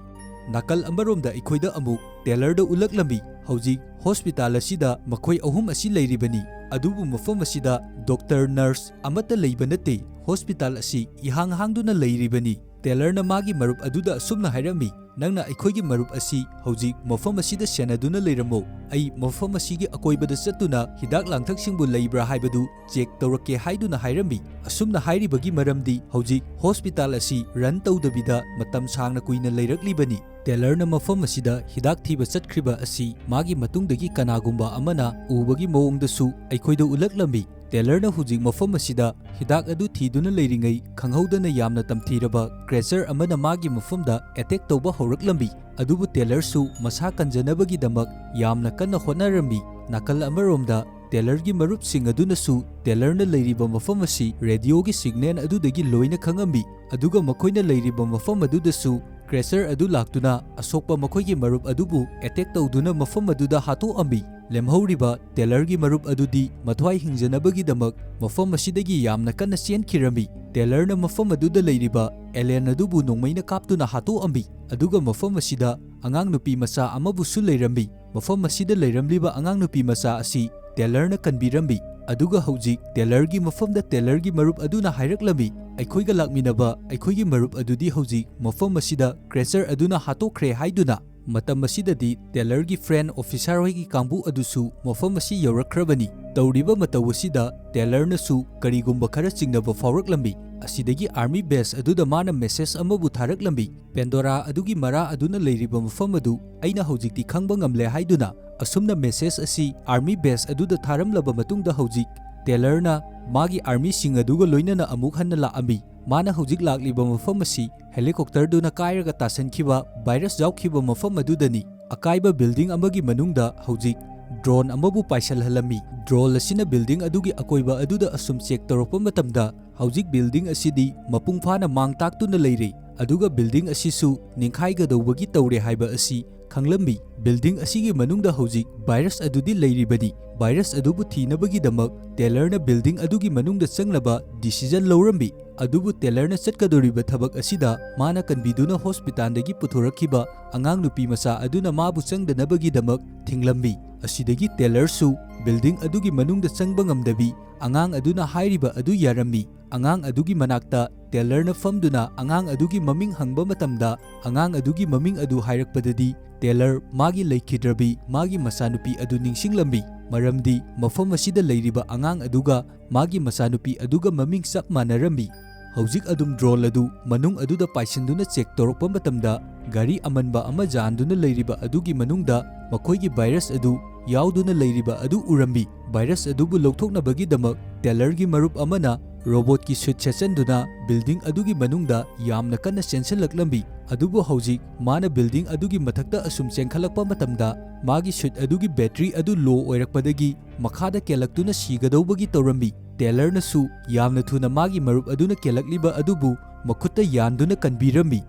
ꯅꯥꯀꯜ ꯑꯃꯔꯣꯝꯗ ꯑꯩꯈꯣꯏꯗ ꯑꯃꯨꯛ ꯇꯦꯂꯔꯗ ꯎꯠꯂꯛꯂꯝꯃꯤ꯫ ꯍꯧꯖꯤꯛ ꯍꯣꯁꯄꯤꯇꯥꯜ ꯑꯁꯤꯗ ꯃꯈꯣꯏ ꯑꯍꯨꯝ ꯑꯁꯤ ꯂꯩꯔꯤꯕꯅꯤ, ꯑꯗꯨꯕꯨ ꯃꯐꯝ ꯑꯁꯤꯗ ꯗꯣꯛꯇꯔ, ꯅꯔꯁ ꯑꯃꯠꯇ ꯂꯩꯕ ꯅꯠꯇꯦ꯫ ꯍꯣꯁꯄꯤꯇꯥꯜ ꯑꯁꯤ ꯏꯍꯥꯡ ꯍꯥꯡꯗꯨꯅ ꯂꯩꯔꯤꯕꯅꯤ꯫ ꯇꯦꯂꯔꯅ ꯃꯥꯒꯤ ꯃꯔꯨꯞ ꯑꯗꯨꯗ ꯑꯁꯨꯝꯅ ꯍꯥꯏꯔꯝꯃꯤ, "ꯅꯪꯅ ꯑꯩꯈꯣꯏꯒꯤ ꯃꯔꯨꯞ ꯑꯁꯤ ꯍꯧꯖꯤꯛ ꯃꯐꯝ ꯑꯁꯤꯗ ꯁꯦꯟꯅꯗꯨꯅ ꯂꯩꯔꯝꯃꯣ꯫ ꯑꯩ ꯃꯐꯝ ꯑꯁꯤꯒꯤ ꯑꯀꯣꯏꯕꯗ ꯆꯠꯇꯨꯅ ꯍꯤꯗꯥꯛ ꯂꯥꯡꯊꯛꯁꯤꯡꯕꯨ ꯂꯩꯕ꯭ꯔꯥ ꯍꯥꯏꯕꯗꯨ ꯆꯦꯛ ꯇꯧꯔꯛꯀꯦ" ꯍꯥꯏꯗꯨꯅ ꯍꯥꯏꯔꯝꯃꯤ꯫ ꯑꯁꯨꯝꯅ ꯍꯥꯏꯔꯤꯕꯒꯤ ꯃꯔꯝꯗꯤ ꯍꯧꯖꯤꯛ ꯍꯣꯁꯄꯤꯇꯥꯜ ꯑꯁꯤ ꯔꯟ ꯇꯧꯗꯕꯤꯗ ꯃꯇꯝ ꯁꯥꯡꯅ ꯀꯨꯏꯅ ꯂꯩꯔꯛꯂꯤꯕꯅꯤ꯫ ꯇꯦꯂꯔꯅ ꯃꯐꯝ ꯑꯁꯤꯗ ꯍꯤꯗꯥꯛ ꯊꯤꯕ ꯆꯠꯈ꯭ꯔꯤꯕ ꯑꯁꯤ ꯃꯥꯒꯤ ꯃꯇꯨꯡꯗꯒꯤ ꯀꯅꯥꯒꯨꯝꯕ ꯑꯃꯅ ꯎꯕꯒꯤ ꯃꯑꯣꯡꯗꯁꯨ ꯑꯩꯈꯣꯏꯗ ꯎꯠꯂꯛꯂꯝꯃꯤ꯫ ꯇꯦꯂꯔꯅ ꯍꯧꯖꯤꯛ ꯃꯐꯝ ꯑꯁꯤꯗ ꯍꯤꯗꯥꯛ ꯑꯗꯨ ꯊꯤꯗꯨꯅ ꯂꯩꯔꯤꯉꯩ, ꯈꯪꯍꯧꯗꯅ ꯌꯥꯝꯅ ꯇꯝꯊꯤꯔꯕ ꯀ꯭ꯔꯦꯆꯔ ꯑꯃꯅ ꯃꯥꯒꯤ ꯃꯐꯝꯗ ꯑꯦꯇꯦꯛ ꯇꯧꯕ ꯍꯧꯔꯛꯂꯝꯃꯤ꯫ ꯑꯗꯨꯕꯨ ꯇꯦꯂꯔꯁꯨ ꯃꯁꯥ ꯀꯟꯖꯅꯕꯒꯤꯗꯃꯛ ꯌꯥꯝꯅ ꯀꯟꯅ ꯍꯣꯠꯅꯔꯝꯃꯤ꯫ ꯅꯥꯀꯜ ꯑꯃꯔꯣꯝꯗ ꯇꯦꯂꯔꯒꯤ ꯃꯔꯨꯞꯁꯤꯡ ꯑꯗꯨꯅꯁꯨ ꯇꯦꯂꯔꯅ ꯂꯩꯔꯤꯕ ꯃꯐꯝ ꯑꯁꯤ ꯔꯦꯗꯤꯑꯣꯒꯤ ꯁꯤꯒꯅꯦꯜ ꯑꯗꯨꯗꯒꯤ ꯂꯣꯏꯅ ꯈꯪꯉꯝꯃꯤ, ꯑꯗꯨꯒ ꯃꯈꯣꯏꯅ ꯂꯩꯔꯤꯕ ꯃꯐꯝ ꯑꯗꯨꯗꯁꯨ ꯀ꯭ꯔꯦꯁꯔ ꯑꯗꯨ ꯂꯥꯛꯇꯨꯅ ꯑꯁꯣꯛꯄ ꯃꯈꯣꯏꯒꯤ ꯃꯔꯨꯞ ꯑꯗꯨꯕꯨ ꯑꯦꯇꯦꯛ ꯇꯧꯗꯨꯅ ꯃꯐꯝ ꯑꯗꯨꯗ ꯍꯥꯠꯇꯣꯛꯑꯝꯃꯤ꯫ ꯂꯦꯝꯍꯧꯔꯤꯕ ꯇꯦꯂꯔꯒꯤ ꯃꯔꯨꯞ ꯑꯗꯨꯗꯤ ꯃꯊ꯭ꯋꯥꯏ ꯍꯤꯡꯖꯅꯕꯒꯤꯗꯃꯛ ꯃꯐꯝ ꯑꯁꯤꯗꯒꯤ ꯌꯥꯝꯅ ꯀꯟꯅ ꯆꯦꯟꯈꯤꯔꯝꯃꯤ꯫ ꯇꯦꯂꯔꯅ ꯃꯐꯝ ꯑꯗꯨꯗ ꯂꯩꯔꯤꯕ ꯑꯦꯂꯦꯟ ꯑꯗꯨꯕꯨ ꯅꯣꯡꯃꯩꯅ ꯀꯥꯞꯇꯨꯅ ꯍꯥꯠꯇꯣꯛꯑꯝꯃꯤ, ꯑꯗꯨꯒ ꯃꯐꯝ ꯑꯁꯤꯗ ꯑꯉꯥꯡ ꯅꯨꯄꯤ ꯃꯆꯥ ꯑꯃꯕꯨꯁꯨ ꯂꯩꯔꯝꯃꯤ꯫ ꯃꯐꯝ ꯑꯁꯤꯗ ꯂꯩꯔꯝꯂꯤꯕ ꯑꯉꯥꯡ ꯅꯨꯄꯤ ꯃꯆꯥ ꯑꯁꯤ ꯇꯦꯂꯔꯅ ꯀꯟꯕꯤꯔꯝꯃꯤ, ꯑꯗꯨꯒ ꯍꯧꯖꯤꯛ ꯇꯦꯂꯔꯒꯤ ꯃꯐꯝꯗ ꯇꯦꯂꯔꯒꯤ ꯃꯔꯨꯞ ꯑꯗꯨꯅ ꯍꯥꯏꯔꯛꯂꯝꯃꯤ, "ꯑꯩꯈꯣꯏꯒ ꯂꯥꯛꯃꯤꯟꯅꯕ ꯑꯩꯈꯣꯏꯒꯤ ꯃꯔꯨꯞ ꯑꯗꯨꯗꯤ ꯍꯧꯖꯤꯛ ꯃꯐꯝ ꯑꯁꯤꯗ ꯀ꯭ꯔꯦꯁꯔ ꯑꯗꯨꯅ ꯍꯥꯠꯇꯣꯛꯈ꯭ꯔꯦ" ꯍꯥꯏꯗꯨꯅ꯫ ꯃꯇꯝ ꯑꯁꯤꯗꯗꯤ ꯇꯦꯂꯔꯒꯤ ꯐ꯭ꯔꯦꯟ ꯑꯣꯐꯤꯁꯥꯔ ꯍꯣꯏꯒꯤ ꯀꯥꯡꯕꯨ ꯑꯗꯨꯁꯨ ꯃꯐꯝ ꯑꯁꯤ ꯌꯧꯔꯛꯈ꯭ꯔꯕꯅꯤ꯫ ꯇꯧꯔꯤꯕ ꯃꯇꯧ ꯑꯁꯤꯗ ꯇꯦꯂꯔꯅꯁꯨ ꯀꯔꯤꯒꯨꯝꯕ ꯈꯔ ꯆꯤꯡꯅꯕ ꯐꯥꯎꯔꯛꯂꯝꯃꯤ꯫ ꯑꯁꯤꯗꯒꯤ ꯑꯥꯔꯃꯤ ꯕꯦꯁ ꯑꯗꯨꯗ ꯃꯥꯅ ꯃꯦꯁꯦꯖ ꯑꯃꯕꯨ ꯊꯥꯔꯛꯂꯝꯃꯤ, "ꯄꯦꯟꯗꯣꯔꯥ ꯑꯗꯨꯒꯤ ꯃꯔꯥ ꯑꯗꯨꯅ ꯂꯩꯔꯤꯕ ꯃꯐꯝ ꯑꯗꯨ ꯑꯩꯅ ꯍꯧꯖꯤꯛꯇꯤ ꯈꯪꯕ ꯉꯝꯂꯦ" ꯍꯥꯏꯗꯨꯅ꯫ ꯑꯁꯨꯝꯅ ꯃꯦꯁꯦꯖ ꯑꯁꯤ ꯑꯥꯔꯃꯤ ꯕꯦꯁ ꯑꯗꯨꯗ ꯊꯥꯔꯝꯂꯕ ꯃꯇꯨꯡꯗ ꯍꯧꯖꯤꯛ ꯇꯦꯂꯔꯅ ꯃꯥꯒꯤ ꯑꯥꯔꯃꯤꯁꯤꯡ ꯑꯗꯨꯒ ꯂꯣꯏꯅꯅ ꯑꯃꯨꯛ ꯍꯟꯅ ꯂꯥꯛꯑꯝꯃꯤ꯫ ꯃꯥꯅ ꯍꯧꯖꯤꯛ ꯂꯥꯛꯂꯤꯕ ꯃꯐꯝ ꯑꯁꯤ ꯍꯦꯂꯤꯀꯣꯞꯇꯔꯗꯨꯅ ꯀꯥꯏꯔꯒ ꯇꯥꯁꯟꯈꯤꯕ ꯚꯥꯏꯔꯁ ꯌꯥꯎꯈꯤꯕ ꯃꯐꯝ ꯑꯗꯨꯗꯅꯤ꯫ ꯑꯀꯥꯏꯕ ꯕꯤꯜꯗꯤꯡ ꯑꯃꯒꯤ ꯃꯅꯨꯡꯗ ꯍꯧꯖꯤꯛ ꯗ꯭ꯔꯣꯟ ꯑꯃꯕꯨ ꯄꯥꯏꯁꯜꯍꯜꯂꯝꯃꯤ꯫ ꯗ꯭ꯔꯣꯟ ꯑꯁꯤꯅ ꯕꯤꯜꯗꯤꯡ ꯑꯗꯨꯒꯤ ꯑꯀꯣꯏꯕ ꯑꯗꯨꯗ ꯑꯁꯨꯝ ꯆꯦꯛ ꯇꯧꯔꯛꯄ ꯃꯇꯝꯗ ꯍꯧꯖꯤꯛ ꯕꯤꯜꯗꯤꯡ ꯑꯁꯤꯗꯤ ꯃꯄꯨꯡ ꯐꯥꯅ ꯃꯥꯡ ꯇꯥꯛꯇꯨꯅ ꯂꯩꯔꯦ, ꯑꯗꯨꯒ ꯕꯤꯜꯗꯤꯡ ꯑꯁꯤꯁꯨ ꯅꯤꯡꯈꯥꯏꯒꯗꯧꯕꯒꯤ ꯇꯧꯔꯦ ꯍꯥꯏꯕ ꯑꯁꯤ ꯈꯪꯂꯝꯃꯤ꯫ ꯕꯤꯜꯗꯤꯡ ꯑꯁꯤꯒꯤ ꯃꯅꯨꯡꯗ ꯍꯧꯖꯤꯛ ꯚꯥꯏꯔꯁ ꯑꯗꯨꯗꯤ ꯂꯩꯔꯤꯕꯅꯤ꯫ ꯚꯥꯏꯔꯁ ꯑꯗꯨꯕꯨ ꯊꯤꯅꯕꯒꯤꯗꯃꯛ ꯇꯦꯂꯔꯅ ꯕꯤꯜꯗꯤꯡ ꯑꯗꯨꯒꯤ ꯃꯅꯨꯡꯗ ꯆꯪꯅꯕ ꯗꯤꯁꯤꯖꯟ ꯂꯧꯔꯝꯃꯤ꯫ ꯑꯗꯨꯕꯨ ꯇꯦꯂꯔꯅ ꯆꯠꯀꯗꯧꯔꯤꯕ ꯊꯕꯛ ꯑꯁꯤꯗ ꯃꯥꯅ ꯀꯟꯕꯤꯗꯨꯅ ꯍꯣꯁꯄꯤꯇꯥꯜꯗꯒꯤ ꯄꯨꯊꯣꯔꯛꯈꯤꯕ ꯑꯉꯥꯡ ꯅꯨꯄꯤ ꯃꯆꯥ ꯑꯗꯨꯅ ꯃꯥꯕꯨ ꯆꯪꯗꯅꯕꯒꯤꯗꯃꯛ ꯊꯤꯡꯂꯝꯃꯤ꯫ ꯑꯁꯤꯗꯒꯤ ꯇꯦꯂꯔꯁꯨ ꯕꯤꯜꯗꯤꯡ ꯑꯗꯨꯒꯤ ꯃꯅꯨꯡꯗ ꯆꯪꯕ ꯉꯝꯗꯕꯤ, ꯑꯉꯥꯡ ꯑꯗꯨꯅ ꯍꯥꯏꯔꯤꯕ ꯑꯗꯨ ꯌꯥꯔꯝꯃꯤ꯫ ꯑꯉꯥꯡ ꯑꯗꯨꯒꯤ ꯃꯅꯥꯛꯇ ꯇꯦꯂꯔꯅ ꯐꯝꯗꯨꯅ ꯑꯉꯥꯡ ꯑꯗꯨꯒꯤ ꯃꯃꯤꯡ ꯍꯪꯕ ꯃꯇꯝꯗ, ꯑꯉꯥꯡ ꯑꯗꯨꯒꯤ ꯃꯃꯤꯡ ꯑꯗꯨ ꯍꯥꯏꯔꯛꯄꯗꯗꯤ ꯇꯦꯂꯔ ꯃꯥꯒꯤ ꯂꯩꯈꯤꯗ꯭ꯔꯕꯤ ꯃꯥꯒꯤ ꯃꯆꯥꯅꯨꯄꯤ ꯑꯗꯨ ꯅꯤꯡꯁꯤꯡꯂꯝꯃꯤ, ꯃꯔꯝꯗꯤ ꯃꯐꯝ ꯑꯁꯤꯗ ꯂꯩꯔꯤꯕ ꯑꯉꯥꯡ ꯑꯗꯨꯒ ꯃꯥꯒꯤ ꯃꯆꯥꯅꯨꯄꯤ ꯑꯗꯨꯒ ꯃꯃꯤꯡ ꯆꯞ ꯃꯥꯟꯅꯔꯝꯃꯤ꯫ ꯍꯧꯖꯤꯛ ꯑꯗꯨꯝ ꯗ꯭ꯔꯣꯟ ꯑꯗꯨ ꯃꯅꯨꯡ ꯑꯗꯨꯗ ꯄꯥꯏꯁꯤꯟꯗꯨꯅ ꯆꯦꯛ ꯇꯧꯔꯛꯄ ꯃꯇꯝꯗ, ꯒꯥꯔꯤ ꯑꯃꯟꯕ ꯑꯃ ꯌꯥꯟꯗꯨꯅ ꯂꯩꯔꯤꯕ ꯑꯗꯨꯒꯤ ꯃꯅꯨꯡꯗ ꯃꯈꯣꯏꯒꯤ ꯚꯥꯏꯔꯁ ꯑꯗꯨ ꯌꯥꯎꯗꯨꯅ ꯂꯩꯔꯤꯕ ꯑꯗꯨ ꯎꯔꯝꯃꯤ꯫ ꯚꯥꯏꯔꯁ ꯑꯗꯨꯕꯨ ꯂꯧꯊꯣꯛꯅꯕꯒꯤꯗꯃꯛ ꯇꯦꯂꯔꯒꯤ ꯃꯔꯨꯞ ꯑꯃꯅ ꯔꯣꯕꯣꯠꯀꯤ ꯁꯨꯠ ꯁꯦꯠꯆꯟꯗꯨꯅ ꯕꯤꯜꯗꯤꯡ ꯑꯗꯨꯒꯤ ꯃꯅꯨꯡꯗ ꯌꯥꯝꯅ ꯀꯟꯅ ꯆꯦꯟꯁꯤꯜꯂꯛꯂꯝꯃꯤ꯫ ꯑꯗꯨꯕꯨ ꯍꯧꯖꯤꯛ ꯃꯥꯅ ꯕꯤꯜꯗꯤꯡ ꯑꯗꯨꯒꯤ ꯃꯊꯛꯇ ꯑꯁꯨꯝ ꯆꯦꯟꯈꯠꯂꯛꯄ ꯃꯇꯝꯗ, ꯃꯥꯒꯤ ꯁꯨꯠ ꯑꯗꯨꯒꯤ ꯕꯦꯇ꯭ꯔꯤ ꯑꯗꯨ ꯂꯣ ꯑꯣꯏꯔꯛꯄꯗꯒꯤ ꯃꯈꯥꯗ ꯀꯦꯜꯂꯛꯇꯨꯅ ꯁꯤꯒꯗꯧꯕꯒꯤ ꯇꯧꯔꯝꯃꯤ꯫ ꯇꯦꯂꯔꯅꯁꯨ ꯌꯥꯝꯅ ꯊꯨꯅ ꯃꯥꯒꯤ ꯃꯔꯨꯞ ꯑꯗꯨꯅ ꯀꯦꯜꯂꯛꯂꯤꯕ ꯑꯗꯨꯕꯨ ꯃꯈꯨꯠꯇ ꯌꯥꯟꯗꯨꯅ ꯀꯟꯕꯤꯔꯝꯃꯤ꯫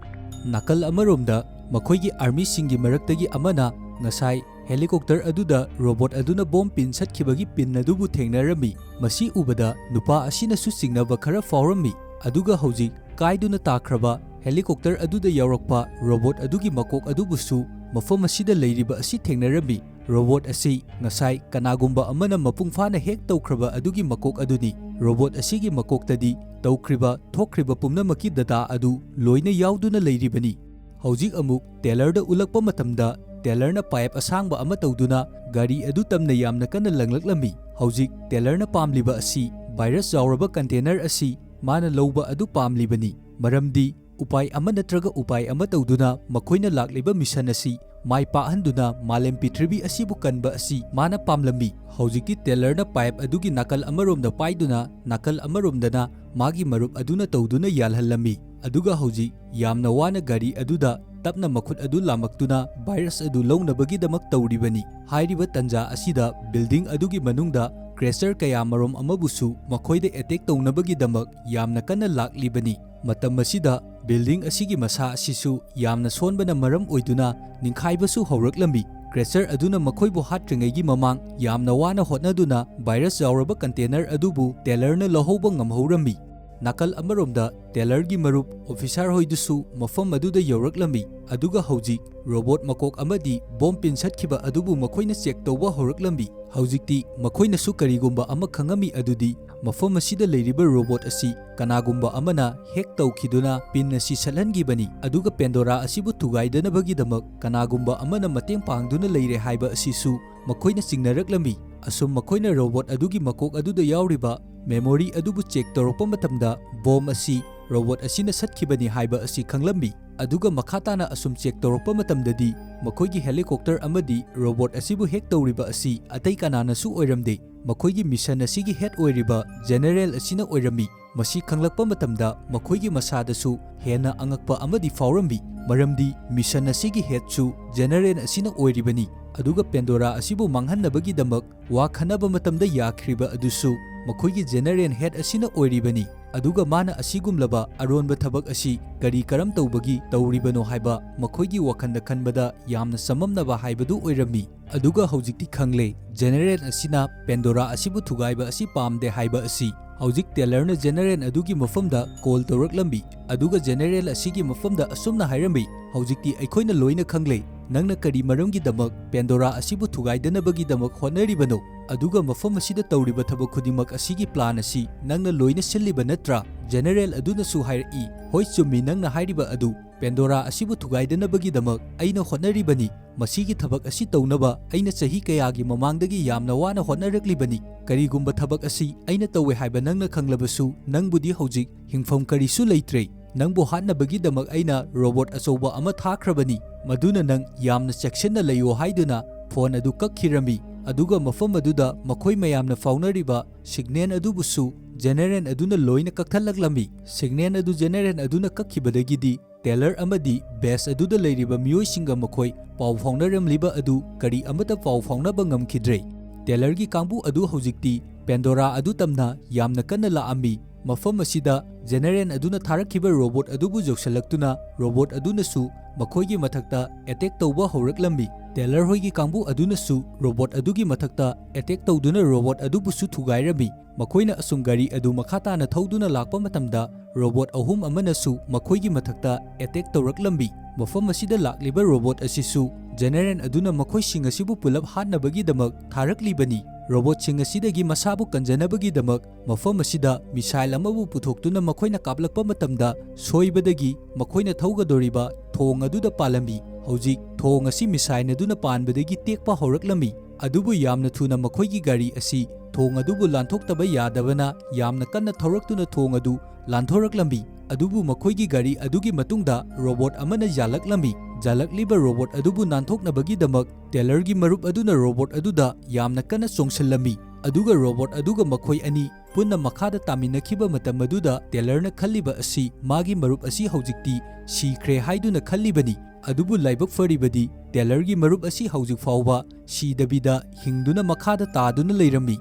ꯅꯥꯀꯜ ꯑꯃꯔꯣꯝꯗ ꯃꯈꯣꯏꯒꯤ ꯑꯥꯔꯃꯤꯁꯤꯡꯒꯤ ꯃꯔꯛꯇꯒꯤ ꯑꯃꯅ ꯉꯁꯥꯏ ꯍꯦꯂꯤꯀꯣꯞꯇꯔ ꯑꯗꯨꯗ ꯔꯣꯕꯣꯠ ꯑꯗꯨꯅ ꯕꯣꯝ ꯄꯤꯟ ꯁꯠꯈꯤꯕꯒꯤ ꯄꯤꯟ ꯑꯗꯨꯕꯨ ꯊꯦꯡꯅꯔꯝꯃꯤ꯫ ꯃꯁꯤ ꯎꯕꯗ ꯅꯨꯄꯥ ꯑꯁꯤꯅꯁꯨ ꯆꯤꯡꯅꯕ ꯈꯔ ꯐꯥꯎꯔꯝꯃꯤ꯫ ꯑꯗꯨꯒ ꯍꯧꯖꯤꯛ ꯀꯥꯏꯗꯨꯅ ꯇꯥꯈ꯭ꯔꯕ ꯍꯦꯂꯤꯀꯣꯞꯇꯔ ꯑꯗꯨꯗ ꯌꯥꯎꯔꯛꯄ ꯔꯣꯕꯣꯠ ꯑꯗꯨꯒꯤ ꯃꯀꯣꯛ ꯑꯗꯨꯕꯨꯁꯨ ꯃꯐꯝ ꯑꯁꯤꯗ ꯂꯩꯔꯤꯕ ꯑꯁꯤ ꯊꯦꯡꯅꯔꯝꯃꯤ꯫ ꯔꯣꯕꯣꯠ ꯑꯁꯤ ꯉꯁꯥꯏ ꯀꯅꯥꯒꯨꯝꯕ ꯑꯃꯅ ꯃꯄꯨꯡ ꯐꯥꯅ ꯍꯦꯛ ꯇꯧꯈ꯭ꯔꯕ ꯑꯗꯨꯒꯤ ꯃꯀꯣꯛ ꯑꯗꯨꯅꯤ꯫ ꯔꯣꯕꯣꯠ ꯑꯁꯤꯒꯤ ꯃꯀꯣꯛꯇꯗꯤ ꯇꯧꯈ꯭ꯔꯤꯕ, ꯊꯣꯛꯈ꯭ꯔꯤꯕ ꯄꯨꯝꯅꯃꯛꯀꯤ ꯗꯇꯥ ꯑꯗꯨ ꯂꯣꯏꯅ ꯌꯥꯎꯗꯨꯅ ꯂꯩꯔꯤꯕꯅꯤ꯫ ꯍꯧꯖꯤꯛ ꯑꯃꯨꯛ ꯇꯦꯂꯔꯗ ꯎꯠꯂꯛꯄ ꯃꯇꯝꯗ, ꯇꯦꯂꯔꯅ ꯄꯥꯏꯞ ꯑꯁꯥꯡꯕ ꯑꯃ ꯇꯧꯗꯨꯅ ꯒꯥꯔꯤ ꯑꯗꯨ ꯇꯝꯅ ꯌꯥꯝꯅ ꯀꯟꯅ ꯂꯪꯂꯛꯂꯝꯃꯤ꯫ ꯍꯧꯖꯤꯛ ꯇꯦꯂꯔꯅ ꯄꯥꯝꯂꯤꯕ ꯑꯁꯤ ꯚꯥꯏꯔꯁ ꯌꯥꯎꯔꯕ ꯀꯟꯇꯦꯅꯔ ꯑꯁꯤ ꯃꯥꯅ ꯂꯧꯕ ꯑꯗꯨ ꯄꯥꯝꯂꯤꯕꯅꯤ, ꯃꯔꯝꯗꯤ ꯎꯄꯥꯏ ꯑꯃ ꯅꯠꯇ꯭ꯔꯒ ꯎꯄꯥꯏ ꯑꯃ ꯇꯧꯗꯨꯅ ꯃꯈꯣꯏꯅ ꯂꯥꯛꯂꯤꯕ ꯃꯤꯁꯟ ꯑꯁꯤ ꯃꯥꯏ ꯄꯥꯛꯍꯟꯗꯨꯅ ꯃꯥꯂꯦꯝ ꯄ꯭ꯔꯤꯊꯤꯕꯤ ꯑꯁꯤꯕꯨ ꯀꯟꯕ ꯑꯁꯤ ꯃꯥꯅ ꯄꯥꯝꯂꯝꯃꯤ꯫ ꯍꯧꯖꯤꯛꯇꯤ ꯇꯦꯂꯔꯅ ꯄꯥꯏꯞ ꯑꯗꯨꯒꯤ ꯅꯥꯀꯜ ꯑꯃꯔꯣꯝꯗ ꯄꯥꯏꯗꯨꯅ ꯅꯥꯀꯜ ꯑꯃꯔꯣꯝꯗꯅ ꯃꯥꯒꯤ ꯃꯔꯨꯞ ꯑꯗꯨꯅ ꯇꯧꯗꯨꯅ ꯌꯥꯜꯍꯜꯂꯝꯃꯤ꯫ ꯑꯗꯨꯒ ꯍꯧꯖꯤꯛ ꯌꯥꯝꯅ ꯋꯥꯅ ꯒꯥꯔꯤ ꯑꯗꯨꯗ ꯇꯞꯅ ꯃꯈꯨꯠ ꯑꯗꯨ ꯂꯥꯝꯃꯛꯇꯨꯅ ꯚꯥꯏꯔꯁ ꯑꯗꯨ ꯂꯧꯅꯕꯒꯤꯗꯃꯛ ꯇꯧꯔꯤꯕꯅꯤ꯫ ꯍꯥꯏꯔꯤꯕ ꯇꯟꯖꯥ ꯑꯁꯤꯗ ꯕꯤꯜꯗꯤꯡ ꯑꯗꯨꯒꯤ ꯃꯅꯨꯡꯗ ꯀ꯭ꯔꯦꯁꯔ ꯀꯌꯥ ꯃꯔꯨꯝ ꯑꯃꯕꯨꯁꯨ ꯃꯈꯣꯏꯗ ꯑꯦꯇꯦꯛ ꯇꯧꯅꯕꯒꯤꯗꯃꯛ ꯌꯥꯝꯅ ꯀꯟꯅ ꯂꯥꯛꯂꯤꯕꯅꯤ꯫ ꯃꯇꯝ ꯑꯁꯤꯗ ꯕꯤꯜꯗꯤꯡ ꯑꯁꯤꯒꯤ ꯃꯁꯥ ꯑꯁꯤꯁꯨ ꯌꯥꯝꯅ ꯁꯣꯟꯕꯅ ꯃꯔꯝ ꯑꯣꯏꯗꯨꯅ ꯅꯤꯡꯈꯥꯏꯕꯁꯨ ꯍꯧꯔꯛꯂꯝꯃꯤ꯫ ꯀ꯭ꯔꯦꯁꯔ ꯑꯗꯨꯅ ꯃꯈꯣꯏꯕꯨ ꯍꯥꯠꯇ꯭ꯔꯤꯉꯩꯒꯤ ꯃꯃꯥꯡ ꯌꯥꯝꯅ ꯋꯥꯅ ꯍꯣꯠꯅꯗꯨꯅ ꯚꯥꯏꯔꯁ ꯌꯥꯎꯔꯕ ꯀꯟꯇꯦꯅꯔ ꯑꯗꯨꯕꯨ ꯇꯦꯂꯔꯅ ꯂꯧꯍꯧꯕ ꯉꯝꯍꯧꯔꯝꯃꯤ꯫ ꯅꯥꯀꯜ ꯑꯃꯔꯣꯝꯗ ꯇꯦꯂꯔꯒꯤ ꯃꯔꯨꯞ ꯑꯣꯐꯤꯁꯥꯔ ꯍꯣꯏꯗꯨꯁꯨ ꯃꯐꯝ ꯑꯗꯨꯗ ꯌꯧꯔꯛꯂꯝꯃꯤ, ꯑꯗꯨꯒ ꯍꯧꯖꯤꯛ ꯔꯣꯕꯣꯠ ꯃꯀꯣꯛ ꯑꯃꯗꯤ ꯕꯣꯝ ꯄꯤꯟ ꯁꯠꯈꯤꯕ ꯑꯗꯨꯕꯨ ꯃꯈꯣꯏꯅ ꯆꯦꯛ ꯇꯧꯕ ꯍꯧꯔꯛꯂꯝꯃꯤ꯫ ꯍꯧꯖꯤꯛꯇꯤ ꯃꯈꯣꯏꯅꯁꯨ ꯀꯔꯤꯒꯨꯝꯕ ꯑꯃ ꯈꯪꯉꯝꯃꯤ, ꯑꯗꯨꯗꯤ ꯃꯐꯝ ꯑꯁꯤꯗ ꯂꯩꯔꯤꯕ ꯔꯣꯕꯣꯠ ꯑꯁꯤ ꯀꯅꯥꯒꯨꯝꯕ ꯑꯃꯅ ꯍꯦꯛ ꯇꯧꯈꯤꯗꯨꯅ ꯄꯤꯟ ꯑꯁꯤ ꯁꯠꯍꯟꯈꯤꯕꯅꯤ, ꯑꯗꯨꯒ ꯄꯦꯟꯗꯣꯔꯥ ꯑꯁꯤꯕꯨ ꯊꯨꯒꯥꯏꯗꯅꯕꯒꯤꯗꯃꯛ ꯀꯅꯥꯒꯨꯝꯕ ꯑꯃꯅ ꯃꯇꯦꯡ ꯄꯥꯡꯗꯨꯅ ꯂꯩꯔꯦ ꯍꯥꯏꯕ ꯑꯁꯤꯁꯨ ꯃꯈꯣꯏꯅ ꯆꯤꯡꯅꯔꯛꯂꯝꯃꯤ꯫ ꯑꯁꯨꯝ ꯃꯈꯣꯏꯅ ꯔꯣꯕꯣꯠ ꯑꯗꯨꯒꯤ ꯃꯀꯣꯛ ꯑꯗꯨꯗ ꯌꯥꯎꯔꯤꯕ ꯃꯦꯃꯣꯔꯤ ꯑꯗꯨꯕꯨ ꯆꯦꯛ ꯇꯧꯔꯛꯄ ꯃꯇꯝꯗ, ꯕꯣꯝ ꯑꯁꯤ ꯔꯣꯕꯣꯠ ꯑꯁꯤꯅ ꯁꯠꯈꯤꯕꯅꯤ ꯍꯥꯏꯕ ꯑꯁꯤ ꯈꯪꯂꯝꯃꯤ꯫ ꯑꯗꯨꯒ ꯃꯈꯥ ꯇꯥꯅ ꯑꯁꯨꯝ ꯆꯦꯛ ꯇꯧꯔꯛꯄ ꯃꯇꯝꯗꯗꯤ, ꯃꯈꯣꯏꯒꯤ ꯍꯦꯂꯤꯀꯣꯞꯇꯔ ꯑꯃꯗꯤ ꯔꯣꯕꯣꯠ ꯑꯁꯤꯕꯨ ꯍꯦꯛ ꯇꯧꯔꯤꯕ ꯑꯁꯤ ꯑꯇꯩ ꯀꯅꯥꯅꯁꯨ ꯑꯣꯏꯔꯝꯗꯦ, ꯃꯈꯣꯏꯒꯤ ꯃꯤꯁꯟ ꯑꯁꯤꯒꯤ ꯍꯦꯗ ꯑꯣꯏꯔꯤꯕ ꯖꯦꯅꯦꯔꯦꯜ ꯑꯁꯤꯅ ꯑꯣꯏꯔꯝꯃꯤ꯫ ꯃꯁꯤ ꯈꯪꯂꯛꯄ ꯃꯇꯝꯗ ꯃꯈꯣꯏꯒꯤ ꯃꯁꯥꯗꯁꯨ ꯍꯦꯟꯅ ꯑꯉꯛꯄ ꯑꯃꯗꯤ ꯐꯥꯎꯔꯝꯃꯤ, ꯃꯔꯝꯗꯤ ꯃꯤꯁꯟ ꯑꯁꯤꯒꯤ ꯍꯦꯗꯁꯨ ꯖꯦꯅꯦꯔꯦꯜ ꯑꯁꯤꯅ ꯑꯣꯏꯔꯤꯕꯅꯤ꯫ ꯑꯗꯨꯒ ꯄꯦꯟꯗꯣꯔꯥ ꯑꯁꯤꯕꯨ ꯃꯥꯡꯍꯟꯅꯕꯒꯤꯗꯃꯛ ꯋꯥ ꯈꯟꯅꯕ ꯃꯇꯝꯗ ꯌꯥꯈ꯭ꯔꯤꯕ ꯑꯗꯨꯁꯨ ꯃꯈꯣꯏꯒꯤ ꯖꯦꯅꯦꯔꯦꯜ ꯍꯦꯗ ꯑꯁꯤꯅ ꯑꯣꯏꯔꯤꯕꯅꯤ꯫ ꯑꯗꯨꯒ ꯃꯥꯅ ꯑꯁꯤꯒꯨꯝꯂꯕ ꯑꯔꯣꯟꯕ ꯊꯕꯛ ꯑꯁꯤ ꯀꯔꯤ ꯀꯔꯝ ꯇꯧꯕꯒꯤ ꯇꯧꯔꯤꯕꯅꯣ ꯍꯥꯏꯕ ꯃꯈꯣꯏꯒꯤ ꯋꯥꯈꯜꯗ ꯈꯟꯕꯗ ꯌꯥꯝꯅ ꯆꯃꯝꯅꯕ ꯍꯥꯏꯕꯗꯨ ꯑꯣꯏꯔꯝꯃꯤ꯫ ꯑꯗꯨꯒ ꯍꯧꯖꯤꯛꯇꯤ ꯈꯪꯂꯦ, ꯖꯦꯅꯦꯔꯦꯜ ꯑꯁꯤꯅ ꯄꯦꯟꯗꯣꯔꯥ ꯑꯁꯤꯕꯨ ꯊꯨꯒꯥꯏꯕ ꯑꯁꯤ ꯄꯥꯝꯗꯦ ꯍꯥꯏꯕ ꯑꯁꯤ꯫ ꯍꯧꯖꯤꯛ ꯇꯦꯂꯔꯅ ꯖꯦꯅꯦꯔꯦꯜ ꯑꯗꯨꯒꯤ ꯃꯐꯝꯗ ꯀꯣꯜ ꯇꯧꯔꯛꯂꯝꯃꯤ, ꯑꯗꯨꯒ ꯖꯦꯅꯦꯔꯦꯜ ꯑꯁꯤꯒꯤ ꯃꯐꯝꯗ ꯑꯁꯨꯝꯅ ꯍꯥꯏꯔꯝꯃꯤ, "ꯍꯧꯖꯤꯛꯇꯤ ꯑꯩꯈꯣꯏꯅ ꯂꯣꯏꯅ ꯈꯪꯂꯦ, ꯅꯪꯅ ꯀꯔꯤ ꯃꯔꯝꯒꯤꯗꯃꯛ ꯄꯦꯟꯗꯣꯔꯥ ꯑꯁꯤꯕꯨ ꯊꯨꯒꯥꯏꯗꯅꯕꯒꯤꯗꯃꯛ ꯍꯣꯠꯅꯔꯤꯕꯅꯣ, ꯑꯗꯨꯒ ꯃꯐꯝ ꯑꯁꯤꯗ ꯇꯧꯔꯤꯕ ꯊꯕꯛ ꯈꯨꯗꯤꯡꯃꯛ ꯑꯁꯤꯒꯤ ꯄ꯭ꯂꯥꯟ ꯑꯁꯤ ꯅꯪꯅ ꯂꯣꯏꯅ ꯁꯤꯜꯂꯤꯕ ꯅꯠꯇ꯭ꯔꯥ?" ꯖꯦꯅꯦꯔꯦꯜ ꯑꯗꯨꯅꯁꯨ ꯍꯥꯏꯔꯛꯏ, "ꯍꯣꯏ, ꯆꯨꯝꯃꯤ, ꯅꯪꯅ ꯍꯥꯏꯔꯤꯕ ꯑꯗꯨ꯫ ꯄꯦꯟꯗꯣꯔꯥ ꯑꯁꯤꯕꯨ ꯊꯨꯒꯥꯏꯗꯅꯕꯒꯤꯗꯃꯛ ꯑꯩꯅ ꯍꯣꯠꯅꯔꯤꯕꯅꯤ꯫ ꯃꯁꯤꯒꯤ ꯊꯕꯛ ꯑꯁꯤ ꯇꯧꯅꯕ ꯑꯩꯅ ꯆꯍꯤ ꯀꯌꯥꯒꯤ ꯃꯃꯥꯡꯗꯒꯤ ꯌꯥꯝꯅ ꯋꯥꯅ ꯍꯣꯠꯅꯔꯛꯂꯤꯕꯅꯤ꯫ ꯀꯔꯤꯒꯨꯝꯕ ꯊꯕꯛ ꯑꯁꯤ ꯑꯩꯅ ꯇꯧꯋꯦ ꯍꯥꯏꯕ ꯅꯪꯅ ꯈꯪꯂꯕꯁꯨ, ꯅꯪꯕꯨꯗꯤ ꯍꯧꯖꯤꯛ ꯍꯤꯡꯐꯝ ꯀꯔꯤꯁꯨ ꯂꯩꯇ꯭ꯔꯦ꯫ ꯅꯪꯕꯨ ꯍꯥꯠꯅꯕꯒꯤꯗꯃꯛ ꯑꯩꯅ ꯔꯣꯕꯣꯠ ꯑꯆꯧꯕ ꯑꯃ ꯊꯥꯈ꯭ꯔꯕꯅꯤ, ꯃꯗꯨꯅ ꯅꯪ ꯌꯥꯝꯅ ꯆꯦꯛꯁꯤꯟꯅ ꯂꯩꯌꯣ" ꯍꯥꯏꯗꯨꯅ ꯐꯣꯟ ꯑꯗꯨ ꯀꯛꯈꯤꯔꯝꯃꯤ꯫ ꯑꯗꯨꯒ ꯃꯐꯝ ꯑꯗꯨꯗ ꯃꯈꯣꯏ ꯃꯌꯥꯝꯅ ꯐꯥꯎꯅꯔꯤꯕ ꯁꯤꯒꯅꯦꯜ ꯑꯗꯨꯕꯨꯁꯨ ꯖꯦꯅꯦꯔꯦꯜ ꯑꯗꯨꯅ ꯂꯣꯏꯅ ꯀꯛꯊꯠꯂꯛꯂꯝꯃꯤ꯫ ꯁꯤꯒꯅꯦꯜ ꯑꯗꯨ ꯖꯦꯅꯦꯔꯦꯜ ꯑꯗꯨꯅ ꯀꯛꯈꯤꯕꯗꯒꯤꯗꯤ ꯇꯦꯂꯔ ꯑꯃꯗꯤ ꯕꯦꯁ ꯑꯗꯨꯗ ꯂꯩꯔꯤꯕ ꯃꯤꯑꯣꯏꯁꯤꯡꯒ ꯃꯈꯣꯏ ꯄꯥꯎ ꯐꯥꯎꯅꯔꯝꯂꯤꯕ ꯑꯗꯨ ꯀꯔꯤ ꯑꯃꯠꯇ ꯄꯥꯎ ꯐꯥꯎꯅꯕ ꯉꯝꯈꯤꯗ꯭ꯔꯦ꯫ ꯇꯦꯂꯔꯒꯤ ꯀꯥꯡꯕꯨ ꯑꯗꯨ ꯍꯧꯖꯤꯛꯇꯤ ꯄꯦꯟꯗꯣꯔꯥ ꯑꯗꯨ ꯇꯝꯅ ꯌꯥꯝꯅ ꯀꯟꯅ ꯂꯥꯛꯑꯝꯃꯤ꯫ ꯃꯐꯝ ꯑꯁꯤꯗ ꯖꯦꯅꯦꯔꯦꯜ ꯑꯗꯨꯅ ꯊꯥꯔꯛꯈꯤꯕ ꯔꯣꯕꯣꯠ ꯑꯗꯨꯕꯨ ꯌꯧꯁꯤꯜꯂꯛꯇꯨꯅ ꯔꯣꯕꯣꯠ ꯑꯗꯨꯅꯁꯨ ꯃꯈꯣꯏꯒꯤ ꯃꯊꯛꯇ ꯑꯦꯇꯦꯛ ꯇꯧꯕ ꯍꯧꯔꯛꯂꯝꯃꯤ꯫ ꯇꯦꯂꯔ ꯍꯣꯏꯒꯤ ꯀꯥꯡꯕꯨ ꯑꯗꯨꯅꯁꯨ ꯔꯣꯕꯣꯠ ꯑꯗꯨꯒꯤ ꯃꯊꯛꯇ ꯑꯦꯇꯦꯛ ꯇꯧꯗꯨꯅ ꯔꯣꯕꯣꯠ ꯑꯗꯨꯕꯨꯁꯨ ꯊꯨꯒꯥꯏꯔꯝꯃꯤ꯫ ꯃꯈꯣꯏꯅ ꯑꯁꯨꯝ ꯒꯥꯔꯤ ꯑꯗꯨ ꯃꯈꯥ ꯇꯥꯅ ꯊꯧꯗꯨꯅ ꯂꯥꯛꯄ ꯃꯇꯝꯗ, ꯔꯣꯕꯣꯠ ꯑꯍꯨꯝ ꯑꯃꯅꯁꯨ ꯃꯈꯣꯏꯒꯤ ꯃꯊꯛꯇ ꯑꯦꯇꯦꯛ ꯇꯧꯔꯛꯂꯝꯃꯤ꯫ ꯃꯐꯝ ꯑꯁꯤꯗ ꯂꯥꯛꯂꯤꯕ ꯔꯣꯕꯣꯠ ꯑꯁꯤꯁꯨ ꯖꯦꯅꯦꯔꯦꯜ ꯑꯗꯨꯅ ꯃꯈꯣꯏꯁꯤꯡ ꯑꯁꯤꯕꯨ ꯄꯨꯂꯞ ꯍꯥꯠꯅꯕꯒꯤꯗꯃꯛ ꯊꯥꯔꯛꯂꯤꯕꯅꯤ꯫ ꯔꯣꯕꯣꯠꯁꯤꯡ ꯑꯁꯤꯗꯒꯤ ꯃꯁꯥꯕꯨ ꯀꯟꯖꯅꯕꯒꯤꯗꯃꯛ ꯃꯐꯝ ꯑꯁꯤꯗ ꯃꯤꯁꯥꯏꯜ ꯑꯃꯕꯨ ꯄꯨꯊꯣꯛꯇꯨꯅ ꯃꯈꯣꯏꯅ ꯀꯥꯞꯂꯛꯄ ꯃꯇꯝꯗ, ꯁꯣꯏꯕꯗꯒꯤ ꯃꯈꯣꯏꯅ ꯊꯧꯒꯗꯧꯔꯤꯕ ꯊꯣꯡ ꯑꯗꯨꯗ ꯄꯥꯜꯂꯝꯃꯤ꯫ ꯍꯧꯖꯤꯛ ꯊꯣꯡ ꯑꯁꯤ ꯃꯤꯁꯥꯏꯜ ꯑꯗꯨꯅ ꯄꯥꯟꯕꯗꯒꯤ ꯇꯦꯛꯄ ꯍꯧꯔꯛꯂꯝꯃꯤ꯫ ꯑꯗꯨꯕꯨ ꯌꯥꯝꯅ ꯊꯨꯅ ꯃꯈꯣꯏꯒꯤ ꯒꯥꯔꯤ ꯑꯁꯤ ꯊꯣꯡ ꯑꯗꯨꯕꯨ ꯂꯥꯟꯊꯣꯛꯇꯕ ꯌꯥꯗꯕꯅ ꯌꯥꯝꯅ ꯀꯟꯅ ꯊꯧꯔꯛꯇꯨꯅ ꯊꯣꯡ ꯑꯗꯨ ꯂꯥꯟꯊꯣꯔꯛꯂꯝꯃꯤ꯫ ꯑꯗꯨꯕꯨ ꯃꯈꯣꯏꯒꯤ ꯒꯥꯔꯤ ꯑꯗꯨꯒꯤ ꯃꯇꯨꯡꯗ ꯔꯣꯕꯣꯠ ꯑꯃꯅ ꯌꯥꯜꯂꯛꯂꯝꯃꯤ꯫ ꯌꯥꯜꯂꯛꯂꯤꯕ ꯔꯣꯕꯣꯠ ꯑꯗꯨꯕꯨ ꯅꯥꯟꯊꯣꯛꯅꯕꯒꯤꯗꯃꯛ ꯇꯦꯂꯔꯒꯤ ꯃꯔꯨꯞ ꯑꯗꯨꯅ ꯔꯣꯕꯣꯠ ꯑꯗꯨꯗ ꯌꯥꯝꯅ ꯀꯟꯅ ꯆꯣꯡꯁꯤꯜꯂꯝꯃꯤ꯫ ꯑꯗꯨꯒ ꯔꯣꯕꯣꯠ ꯑꯗꯨꯒ ꯃꯈꯣꯏ ꯑꯅꯤ ꯄꯨꯟꯅ ꯃꯈꯥꯗ ꯇꯥꯃꯤꯟꯅꯈꯤꯕ ꯃꯇꯝ ꯑꯗꯨꯗ ꯇꯦꯂꯔꯅ ꯈꯜꯂꯤꯕ ꯑꯁꯤ ꯃꯥꯒꯤ ꯃꯔꯨꯞ ꯑꯁꯤ ꯍꯧꯖꯤꯛꯇꯤ ꯁꯤꯈ꯭ꯔꯦ ꯍꯥꯏꯗꯨꯅ ꯈꯜꯂꯤꯕꯅꯤ꯫ ꯑꯗꯨꯕꯨ ꯂꯥꯏꯕꯛ ꯐꯔꯤꯕꯗꯤ ꯇꯦꯂꯔꯒꯤ ꯃꯔꯨꯞ ꯑꯁꯤ ꯍꯧꯖꯤꯛ ꯐꯥꯎꯕ ꯁꯤꯗꯕꯤꯗ ꯍꯤꯡꯗꯨꯅ ꯃꯈꯥꯗ ꯇꯥꯗꯨꯅ ꯂꯩꯔꯝꯃꯤ꯫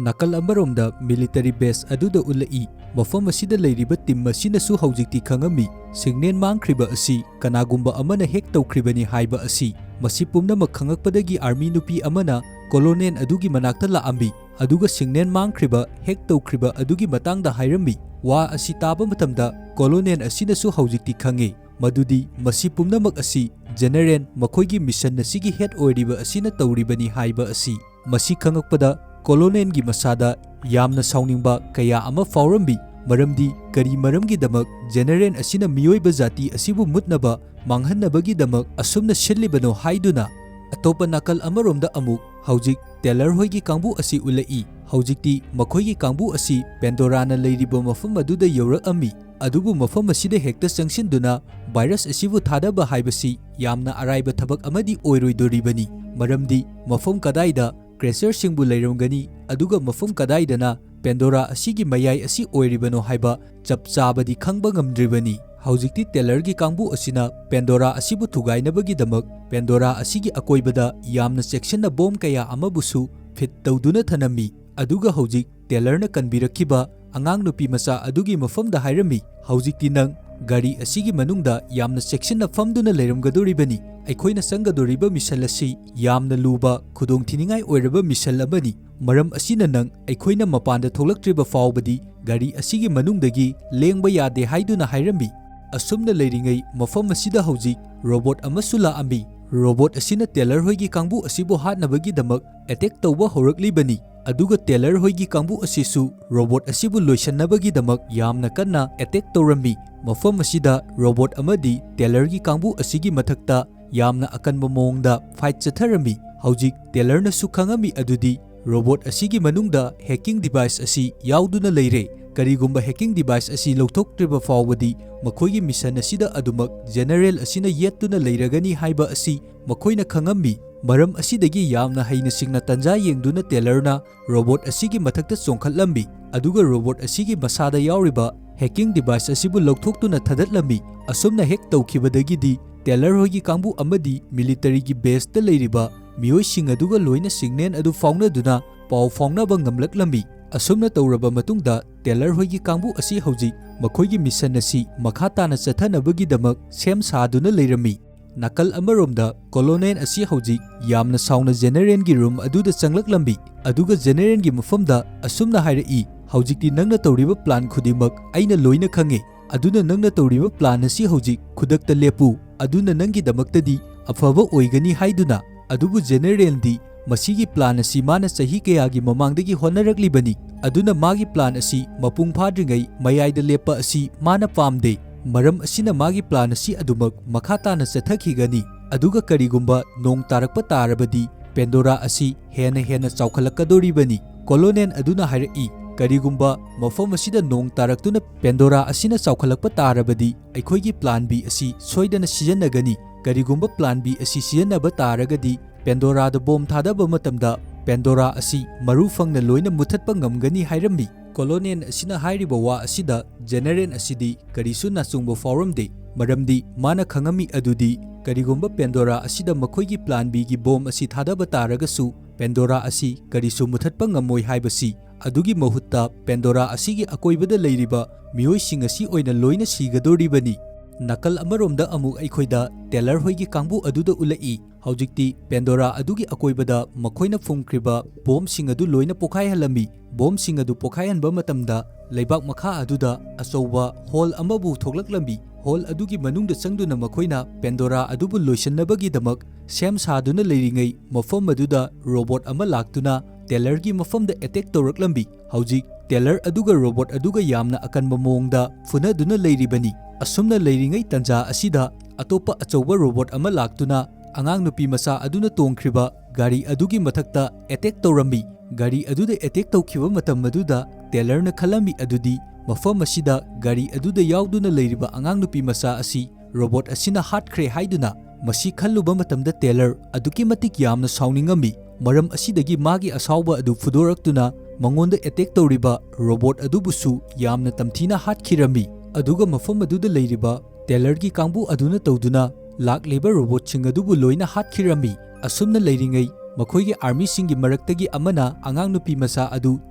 ꯅꯥꯀꯜ ꯑꯃꯔꯣꯝꯗ military base ꯑꯗꯨꯗ ꯎꯠꯂꯛꯏ꯫ ꯃꯐꯝ ꯑꯁꯤꯗ ꯂꯩꯔꯤꯕ team ꯑꯁꯤꯅꯁꯨ ꯍꯧꯖꯤꯛꯇꯤ ꯈꯪꯉꯝꯃꯤ, signal ꯃꯥꯡꯈ꯭ꯔꯤꯕ ꯑꯁꯤ ꯀꯅꯥꯒꯨꯝꯕ ꯑꯃꯅ hack ꯇꯧꯈ꯭ꯔꯤꯕꯅꯤ ꯍꯥꯏꯕ ꯑꯁꯤ꯫ ꯃꯁꯤ ꯄꯨꯝꯅꯃꯛ ꯈꯪꯉꯛꯄꯗꯒꯤ army ꯅꯨꯄꯤ ꯑꯃꯅ colonel ꯑꯗꯨꯒꯤ ꯃꯅꯥꯛꯇ ꯂꯥꯛꯑꯝꯃꯤ, ꯑꯗꯨꯒ signal ꯃꯥꯡꯈ꯭ꯔꯤꯕ, hack ꯇꯧꯈ꯭ꯔꯤꯕ ꯑꯗꯨꯒꯤ ꯃꯇꯥꯡꯗ ꯍꯥꯏꯔꯝꯃꯤ꯫ ꯋꯥ ꯑꯁꯤ ꯇꯥꯕ ꯃꯇꯝꯗ colonel ꯑꯁꯤꯅꯁꯨ ꯍꯧꯖꯤꯛꯇꯤ ꯈꯪꯉꯤ ꯃꯗꯨꯗꯤ ꯃꯁꯤ ꯄꯨꯝꯅꯃꯛ ꯑꯁꯤ General ꯃꯈꯣꯏꯒꯤ mission ꯑꯁꯤꯒꯤ head ꯑꯣꯏꯔꯤꯕ ꯑꯁꯤꯅ ꯇꯧꯔꯤꯕꯅꯤ ꯍꯥꯏꯕ ꯑꯁꯤ꯫ ꯃꯁꯤ ꯈꯪꯉꯛꯄꯗ colonelꯒꯤ ꯃꯁꯥꯗ ꯌꯥꯝꯅ ꯁꯥꯎꯅꯤꯡꯕ ꯀꯌꯥ ꯑꯃ ꯐꯥꯎꯔꯝꯃꯤ, ꯃꯔꯝꯗꯤ ꯀꯔꯤ ꯃꯔꯝꯒꯤꯗꯃꯛ General ꯑꯁꯤꯅ ꯃꯤꯑꯣꯏꯕ ꯖꯥꯇꯤ ꯑꯁꯤꯕꯨ ꯃꯨꯠꯅꯕ, ꯃꯥꯡꯍꯟꯅꯕꯒꯤꯗꯃꯛ ꯑꯁꯨꯝꯅ ꯁꯤꯜꯂꯤꯕꯅꯣ ꯍꯥꯏꯗꯨꯅ꯫ ꯑꯇꯣꯞꯄ ꯅꯥꯀꯜ ꯑꯃꯔꯣꯝꯗ ꯑꯃꯨꯛ ꯍꯧꯖꯤꯛ Taylor ꯍꯣꯏꯒꯤ ꯀꯥꯡꯕꯨ ꯑꯁꯤ ꯎꯠꯂꯛꯏ꯫ ꯍꯧꯖꯤꯛꯇꯤ ꯃꯈꯣꯏꯒꯤ ꯀꯥꯡꯕꯨ ꯑꯁꯤ Pandora ꯅ ꯂꯩꯔꯤꯕ ꯃꯐꯝ ꯑꯗꯨꯗ ꯌꯧꯔꯛꯑꯝꯃꯤ꯫ ꯑꯗꯨꯕꯨ ꯃꯐꯝ ꯑꯁꯤꯗ ꯍꯦꯛꯇ ꯆꯪꯁꯤꯟꯗꯨꯅ virus ꯑꯁꯤꯕꯨ ꯊꯥꯗꯕ ꯍꯥꯏꯕꯁꯤ ꯌꯥꯝꯅ ꯑꯔꯥꯏꯕ ꯊꯕꯛ ꯑꯃꯗꯤ ꯑꯣꯏꯔꯣꯏꯗꯣꯔꯤꯕꯅꯤ, ꯃꯔꯝꯗꯤ ꯃꯐꯝ ꯀꯗꯥꯏꯗ creature ꯁꯤꯡꯕꯨ ꯂꯩꯔꯝꯒꯅꯤ, ꯑꯗꯨꯒ ꯃꯐꯝ ꯀꯗꯥꯏꯗꯅ Pandora ꯑꯁꯤꯒꯤ ꯃꯌꯥꯏ ꯑꯁꯤ ꯑꯣꯏꯔꯤꯕꯅꯣ ꯍꯥꯏꯕ ꯆꯞ ꯆꯥꯕꯗꯤ ꯈꯪꯕ ꯉꯝꯗ꯭ꯔꯤꯕꯅꯤ꯫ ꯍꯧꯖꯤꯛꯇꯤ Taylor ꯒꯤ ꯀꯥꯡꯕꯨ ꯑꯁꯤꯅ Pandora ꯑꯁꯤꯕꯨ ꯊꯨꯒꯥꯏꯅꯕꯒꯤꯗꯃꯛ Pandora ꯑꯁꯤꯒꯤ ꯑꯀꯣꯏꯕꯗ ꯌꯥꯝꯅ ꯆꯦꯛꯁꯤꯟꯅ bomb ꯀꯌꯥ ꯑꯃꯕꯨꯁꯨ fit ꯇꯧꯗꯨꯅ ꯊꯅꯝꯃꯤ꯫ ꯑꯗꯨꯒ ꯍꯧꯖꯤꯛ Taylor ꯅ ꯀꯟꯕꯤꯔꯛꯈꯤꯕ ꯑꯉꯥꯡ ꯅꯨꯄꯤ ꯃꯆꯥ ꯑꯗꯨꯒꯤ ꯃꯐꯝꯗ ꯍꯥꯏꯔꯝꯃꯤ, "ꯍꯧꯖꯤꯛꯇꯤ ꯅꯪ ꯒꯥꯔꯤ ꯑꯁꯤꯒꯤ ꯃꯅꯨꯡꯗ ꯌꯥꯝꯅ ꯆꯦꯛꯁꯤꯟꯅ ꯐꯝꯗꯨꯅ ꯂꯩꯔꯝꯒꯗꯣꯔꯤꯕꯅꯤ꯫ ꯑꯩꯈꯣꯏꯅ ꯆꯪꯒꯗꯣꯔꯤꯕ mission ꯑꯁꯤ ꯌꯥꯝꯅ ꯂꯨꯕ, ꯈꯨꯗꯣꯡꯊꯤꯅꯤꯡꯉꯥꯏ ꯑꯣꯏꯔꯕ mission ꯑꯃꯅꯤ꯫ ꯃꯔꯝ ꯑꯁꯤꯅ ꯅꯪ ꯑꯩꯈꯣꯏꯅ ꯃꯄꯥꯟꯗ ꯊꯣꯛꯂꯛꯇ꯭ꯔꯤꯕ ꯐꯥꯎꯕꯗꯤ ꯒꯥꯔꯤ ꯑꯁꯤꯒꯤ ꯃꯅꯨꯡꯗꯒꯤ ꯂꯦꯡꯕ ꯌꯥꯗꯦ" ꯍꯥꯏꯗꯨꯅ ꯍꯥꯏꯔꯝꯃꯤ꯫ ꯑꯁꯨꯝꯅ ꯂꯩꯔꯤꯉꯩ ꯃꯐꯝ ꯑꯁꯤꯗ ꯍꯧꯖꯤꯛ robot ꯑꯃꯁꯨ ꯂꯥꯛꯑꯝꯃꯤ꯫ Robot ꯑꯁꯤꯅ Taylor ꯍꯣꯏꯒꯤ ꯀꯥꯡꯕꯨ ꯑꯁꯤꯕꯨ ꯍꯥꯠꯅꯕꯒꯤꯗꯃꯛ attack ꯇꯧꯕ ꯍꯧꯔꯛꯂꯤꯕꯅꯤ꯫ ꯑꯗꯨꯒ Taylor ꯍꯣꯏꯒꯤ ꯀꯥꯡꯕꯨ ꯑꯁꯤꯁꯨ robot ꯑꯁꯤꯕꯨ ꯂꯣꯏꯁꯤꯟꯅꯕꯒꯤꯗꯃꯛ ꯌꯥꯝꯅ ꯀꯟꯅ attack ꯇꯧꯔꯝꯃꯤ꯫ ꯃꯐꯝ ꯑꯁꯤꯗ robot ꯑꯃꯗꯤ Taylor ꯒꯤ ꯀꯥꯡꯕꯨ ꯑꯁꯤꯒꯤ ꯃꯊꯛꯇ ꯌꯥꯝꯅ ꯑꯀꯟꯕ ꯃꯑꯣꯡꯗ fight ꯆꯠꯊꯔꯝꯃꯤ꯫ ꯍꯧꯖꯤꯛ Taylor ꯅꯁꯨ ꯈꯪꯉꯝꯃꯤ ꯑꯗꯨꯗꯤ robot ꯑꯁꯤꯒꯤ ꯃꯅꯨꯡꯗ hacking device ꯑꯁꯤ ꯌꯥꯎꯗꯨꯅ ꯂꯩꯔꯦ꯫ ꯀꯔꯤꯒꯨꯝꯕ hacking device ꯑꯁꯤ ꯂꯧꯊꯣꯛꯇ꯭ꯔꯤꯕ ꯐꯥꯎꯕꯗꯤ ꯃꯈꯣꯏꯒꯤ mission ꯑꯁꯤꯗ ꯑꯗꯨꯃꯛ General ꯑꯁꯤꯅ ꯌꯦꯠꯇꯨꯅ ꯂꯩꯔꯒꯅꯤ ꯍꯥꯏꯕ ꯑꯁꯤ ꯃꯈꯣꯏꯅ ꯈꯪꯉꯝꯃꯤ꯫ ꯃꯔꯝ ꯑꯁꯤꯗꯒꯤ ꯌꯥꯝꯅ ꯍꯩꯅ ꯁꯤꯡꯅ ꯇꯟꯖꯥ ꯌꯦꯡꯗꯨꯅ Taylor ꯅ robot ꯑꯁꯤꯒꯤ ꯃꯊꯛꯇ ꯆꯣꯡꯈꯠꯂꯝꯃꯤ, ꯑꯗꯨꯒ robot ꯑꯁꯤꯒꯤ ꯃꯁꯥꯗ ꯌꯥꯎꯔꯤꯕ hacking device ꯑꯁꯤꯕꯨ ꯂꯧꯊꯣꯛꯇꯨꯅ ꯊꯥꯗꯠꯂꯝꯃꯤ꯫ ꯑꯁꯨꯝꯅ hack ꯇꯧꯈꯤꯕꯗꯒꯤꯗꯤ Taylor ꯍꯣꯏꯒꯤ ꯀꯥꯡꯕꯨ ꯑꯃꯗꯤ military ꯒꯤ base ꯇ ꯂꯩꯔꯤꯕ ꯃꯤꯑꯣꯏꯁꯤꯡ ꯑꯗꯨꯒ ꯂꯣꯏꯅ signal ꯑꯗꯨ ꯐꯥꯎꯅꯗꯨꯅ ꯄꯥꯎ ꯐꯥꯎꯅꯕ ꯉꯝꯂꯛꯂꯝꯃꯤ꯫ ꯑꯁꯨꯝꯅ ꯇꯧꯔꯕ ꯃꯇꯨꯡꯗ ꯇꯦꯂꯔ ꯍꯣꯏꯒꯤ ꯀꯥꯡꯕꯨ ꯑꯁꯤ ꯍꯧꯖꯤꯛ ꯃꯈꯣꯏꯒꯤ ꯃꯤꯁꯟ ꯑꯁꯤ ꯃꯈꯥ ꯇꯥꯅ ꯆꯠꯊꯅꯕꯒꯤꯗꯃꯛ ꯁꯦꯝ ꯁꯥꯗꯨꯅ ꯂꯩꯔꯝꯃꯤ꯫ ꯅꯥꯀꯜ ꯑꯃꯔꯣꯝꯗ ꯀꯣꯂꯣꯅꯦꯜ ꯑꯁꯤ ꯍꯧꯖꯤꯛ ꯌꯥꯝꯅ ꯁꯥꯎꯅ ꯖꯦꯅꯦꯔꯦꯜꯒꯤ ꯔꯨꯝ ꯑꯗꯨꯗ ꯆꯪꯂꯛꯂꯝꯃꯤ, ꯑꯗꯨꯒ ꯖꯦꯅꯦꯔꯦꯜꯒꯤ ꯃꯐꯝꯗ ꯑꯁꯨꯝꯅ ꯍꯥꯏꯔꯛꯏ, "ꯍꯧꯖꯤꯛꯇꯤ ꯅꯪꯅ ꯇꯧꯔꯤꯕ ꯄ꯭ꯂꯥꯟ ꯈꯨꯗꯤꯡꯃꯛ ꯑꯩꯅ ꯂꯣꯏꯅ ꯈꯪꯉꯤ, ꯑꯗꯨꯅ ꯅꯪꯅ ꯇꯧꯔꯤꯕ ꯄ꯭ꯂꯥꯟ ꯑꯁꯤ ꯍꯧꯖꯤꯛ ꯈꯨꯗꯛꯇ ꯂꯦꯞꯄꯨ, ꯑꯗꯨꯅ ꯅꯪꯒꯤꯗꯃꯛꯇꯗꯤ ꯑꯐꯕ ꯑꯣꯏꯒꯅꯤ" ꯍꯥꯏꯗꯨꯅ꯫ ꯑꯗꯨꯕꯨ ꯖꯦꯅꯦꯔꯦꯜꯗꯤ ꯃꯁꯤꯒꯤ ꯄ꯭ꯂꯥꯟ ꯑꯁꯤ ꯃꯥꯅ ꯆꯍꯤ ꯀꯌꯥꯒꯤ ꯃꯃꯥꯡꯗꯒꯤ ꯍꯣꯠꯅꯔꯛꯂꯤꯕꯅꯤ, ꯑꯗꯨꯅ ꯃꯥꯒꯤ ꯄ꯭ꯂꯥꯟ ꯑꯁꯤ ꯃꯄꯨꯡ ꯐꯥꯗ꯭ꯔꯤꯉꯩ ꯃꯌꯥꯏꯗ ꯂꯦꯞꯄ ꯑꯁꯤ ꯃꯥꯅ ꯄꯥꯝꯗꯦ꯫ ꯃꯔꯝ ꯑꯁꯤꯅ ꯃꯥꯒꯤ ꯄ꯭ꯂꯥꯟ ꯑꯁꯤ ꯑꯗꯨꯃꯛ ꯃꯈꯥ ꯇꯥꯅ ꯆꯠꯊꯈꯤꯒꯅꯤ, ꯑꯗꯨꯒ ꯀꯔꯤꯒꯨꯝꯕ ꯅꯣꯡ ꯇꯥꯔꯛꯄ ꯇꯥꯔꯕꯗꯤ ꯄꯦꯟꯗꯣꯔꯥ ꯑꯁꯤ ꯍꯦꯟꯅ ꯍꯦꯟꯅ ꯆꯥꯎꯈꯠꯂꯛꯀꯗꯧꯔꯤꯕꯅꯤ꯫ ꯀꯣꯂꯣꯅꯦꯜ ꯑꯗꯨꯅ ꯍꯥꯏꯔꯛꯏ, "ꯀꯔꯤꯒꯨꯝꯕ ꯃꯐꯝ ꯑꯁꯤꯗ ꯅꯣꯡ ꯇꯥꯔꯛꯇꯨꯅ ꯄꯦꯟꯗꯣꯔꯥ ꯑꯁꯤꯅ ꯆꯥꯎꯈꯠꯂꯛꯄ ꯇꯥꯔꯕꯗꯤ ꯑꯩꯈꯣꯏꯒꯤ ꯄ꯭ꯂꯥꯟ ꯕꯤ ꯑꯁꯤ ꯁꯣꯏꯗꯅ ꯁꯤꯖꯤꯟꯅꯒꯅꯤ꯫ ꯀꯔꯤꯒꯨꯝꯕ ꯄ꯭ꯂꯥꯟ ꯕꯤ ꯑꯁꯤ ꯁꯤꯖꯤꯟꯅꯕ ꯇꯥꯔꯒꯗꯤ ꯄꯦꯟꯗꯣꯔꯥꯗ ꯕꯣꯝ ꯊꯥꯗꯕ ꯃꯇꯝꯗ ꯄꯦꯟꯗꯣꯔꯥ ꯑꯁꯤ ꯃꯔꯨ ꯐꯪꯅ ꯂꯣꯏꯅ ꯃꯨꯊꯠꯄ ꯉꯝꯒꯅꯤ" ꯍꯥꯏꯔꯝꯃꯤ꯫ ꯀꯣꯂꯣꯅꯦꯜ ꯑꯁꯤꯅ ꯍꯥꯏꯔꯤꯕ ꯋꯥ ꯑꯁꯤꯗ ꯖꯦꯅꯦꯔꯦꯜ ꯑꯁꯤꯗꯤ ꯀꯔꯤꯁꯨ ꯅꯥꯆꯨꯡꯕ ꯐꯥꯎꯔꯝꯗꯦ, ꯃꯔꯝꯗꯤ ꯃꯥꯅ ꯈꯪꯉꯝꯃꯤ ꯑꯗꯨꯗꯤ ꯀꯔꯤꯒꯨꯝꯕ ꯄꯦꯟꯗꯣꯔꯥ ꯑꯁꯤꯗ ꯃꯈꯣꯏꯒꯤ ꯄ꯭ꯂꯥꯟ ꯕꯤꯒꯤ ꯕꯣꯝ ꯑꯁꯤ ꯊꯥꯗꯕ ꯇꯥꯔꯒꯁꯨ ꯄꯦꯟꯗꯣꯔꯥ ꯑꯁꯤ ꯀꯔꯤꯁꯨ ꯃꯨꯊꯠꯄ ꯉꯝꯃꯣꯏ ꯍꯥꯏꯕꯁꯤ꯫ ꯑꯗꯨꯒꯤ ꯃꯍꯨꯠꯇ ꯄꯦꯟꯗꯣꯔꯥ ꯑꯁꯤꯒꯤ ꯑꯀꯣꯏꯕꯗ ꯂꯩꯔꯤꯕ ꯃꯤꯑꯣꯏꯁꯤꯡ ꯑꯁꯤ ꯑꯣꯏꯅ ꯂꯣꯏꯅ ꯁꯤꯒꯗꯧꯔꯤꯕꯅꯤ꯫ ꯅꯥꯀꯜ ꯑꯃꯔꯣꯝꯗ ꯑꯃꯨꯛ ꯑꯩꯈꯣꯏꯗ ꯇꯦꯂꯔ ꯍꯣꯏꯒꯤ ꯀꯥꯡꯕꯨ ꯑꯗꯨꯗ ꯎꯠꯂꯛꯏ꯫ ꯍꯧꯖꯤꯛꯇꯤ ꯄꯦꯟꯗꯣꯔꯥ ꯑꯗꯨꯒꯤ ꯑꯀꯣꯏꯕꯗ ꯃꯈꯣꯏꯅ ꯐꯨꯝꯈ꯭ꯔꯤꯕ ꯕꯣꯝꯁꯤꯡ ꯑꯗꯨ ꯂꯣꯏꯅ ꯄꯣꯈꯥꯏꯍꯜꯂꯝꯃꯤ꯫ ꯕꯣꯝꯁꯤꯡ ꯑꯗꯨ ꯄꯣꯈꯥꯏꯍꯟꯕ ꯃꯇꯝꯗ ꯂꯩꯕꯥꯛ ꯃꯈꯥ ꯑꯗꯨꯗ ꯑꯆꯧꯕ ꯍꯣꯜ ꯑꯃꯕꯨ ꯊꯣꯛꯂꯛꯂꯝꯃꯤ꯫ ꯍꯣꯜ ꯑꯗꯨꯒꯤ ꯃꯅꯨꯡꯗ ꯆꯪꯗꯨꯅ ꯃꯈꯣꯏꯅ ꯄꯦꯟꯗꯣꯔꯥ ꯑꯗꯨꯕꯨ ꯂꯣꯏꯁꯤꯟꯅꯕꯒꯤꯗꯃꯛ ꯁꯦꯝ ꯁꯥꯗꯨꯅ ꯂꯩꯔꯤꯉꯩ, ꯃꯐꯝ ꯑꯗꯨꯗ ꯔꯣꯕꯣꯠ ꯑꯃ ꯂꯥꯛꯇꯨꯅ ꯇꯦꯂꯔꯒꯤ ꯃꯐꯝꯗ ꯑꯦꯇꯦꯛ ꯇꯧꯔꯛꯂꯝꯃꯤ꯫ ꯍꯧꯖꯤꯛ ꯇꯦꯂꯔ ꯑꯗꯨꯒ ꯔꯣꯕꯣꯠ ꯑꯗꯨꯒ ꯌꯥꯝꯅ ꯑꯀꯟꯕ ꯃꯑꯣꯡꯗ ꯐꯨꯅꯗꯨꯅ ꯂꯩꯔꯤꯕꯅꯤ꯫ ꯑꯁꯨꯝꯅ ꯂꯩꯔꯤꯉꯩ ꯇꯟꯖꯥ ꯑꯁꯤꯗ ꯑꯇꯣꯞꯄ ꯑꯆꯧꯕ ꯔꯣꯕꯣꯠ ꯑꯃ ꯂꯥꯛꯇꯨꯅ ꯑꯉꯥꯡ ꯅꯨꯄꯤ ꯃꯆꯥ ꯑꯗꯨꯅ ꯇꯣꯡꯈ꯭ꯔꯤꯕ ꯒꯥꯔꯤ ꯑꯗꯨꯒꯤ ꯃꯊꯛꯇ ꯑꯦꯇꯦꯛ ꯇꯧꯔꯝꯃꯤ꯫ ꯒꯥꯔꯤ ꯑꯗꯨꯗ ꯑꯦꯇꯦꯛ ꯇꯧꯈꯤꯕ ꯃꯇꯝ ꯑꯗꯨꯗ ꯇꯦꯂꯔꯅ ꯈꯜꯂꯝꯃꯤ ꯑꯗꯨꯗꯤ ꯃꯐꯝ ꯑꯁꯤꯗ ꯒꯥꯔꯤ ꯑꯗꯨꯗ ꯌꯥꯎꯗꯨꯅ ꯂꯩꯔꯤꯕ ꯑꯉꯥꯡ ꯅꯨꯄꯤ ꯃꯆꯥ ꯑꯁꯤ ꯔꯣꯕꯣꯠ ꯑꯁꯤꯅ ꯍꯥꯠꯈ꯭ꯔꯦ ꯍꯥꯏꯗꯨꯅ꯫ ꯃꯁꯤ ꯈꯜꯂꯨꯕ ꯃꯇꯝꯗ ꯇꯦꯂꯔ ꯑꯗꯨꯛꯀꯤ ꯃꯇꯤꯛ ꯌꯥꯝꯅ ꯁꯥꯎꯅꯤꯡꯉꯝꯃꯤ꯫ ꯃꯔꯝ ꯑꯁꯤꯗꯒꯤ ꯃꯥꯒꯤ ꯑꯁꯥꯎꯕ ꯑꯗꯨ ꯐꯨꯗꯣꯔꯛꯇꯨꯅ ꯃꯉꯣꯟꯗ ꯑꯦꯇꯦꯛ ꯇꯧꯔꯤꯕ ꯔꯣꯕꯣꯠ ꯑꯗꯨꯕꯨꯁꯨ ꯌꯥꯝꯅ ꯇꯝꯊꯤꯅ ꯍꯥꯠꯈꯤꯔꯝꯃꯤ꯫ ꯑꯗꯨꯒ ꯃꯐꯝ ꯑꯗꯨꯗ ꯂꯩꯔꯤꯕ ꯇꯦꯂꯔꯒꯤ ꯀꯥꯡꯕꯨ ꯑꯗꯨꯅ ꯇꯧꯗꯨꯅ ꯂꯥꯛꯂꯤꯕ ꯔꯣꯕꯣꯠꯁꯤꯡ ꯑꯗꯨꯕꯨ ꯂꯣꯏꯅ ꯍꯥꯠꯈꯤꯔꯝꯃꯤ꯫ ꯑꯁꯨꯝꯅ ꯂꯩꯔꯤꯉꯩ ꯃꯈꯣꯏꯒꯤ ꯑꯥꯔꯃꯤꯁꯤꯡꯒꯤ ꯃꯔꯛꯇꯒꯤ ꯑꯃꯅ ꯑꯉꯥꯡ ꯅꯨꯄꯤ ꯃꯆꯥ ꯑꯗꯨ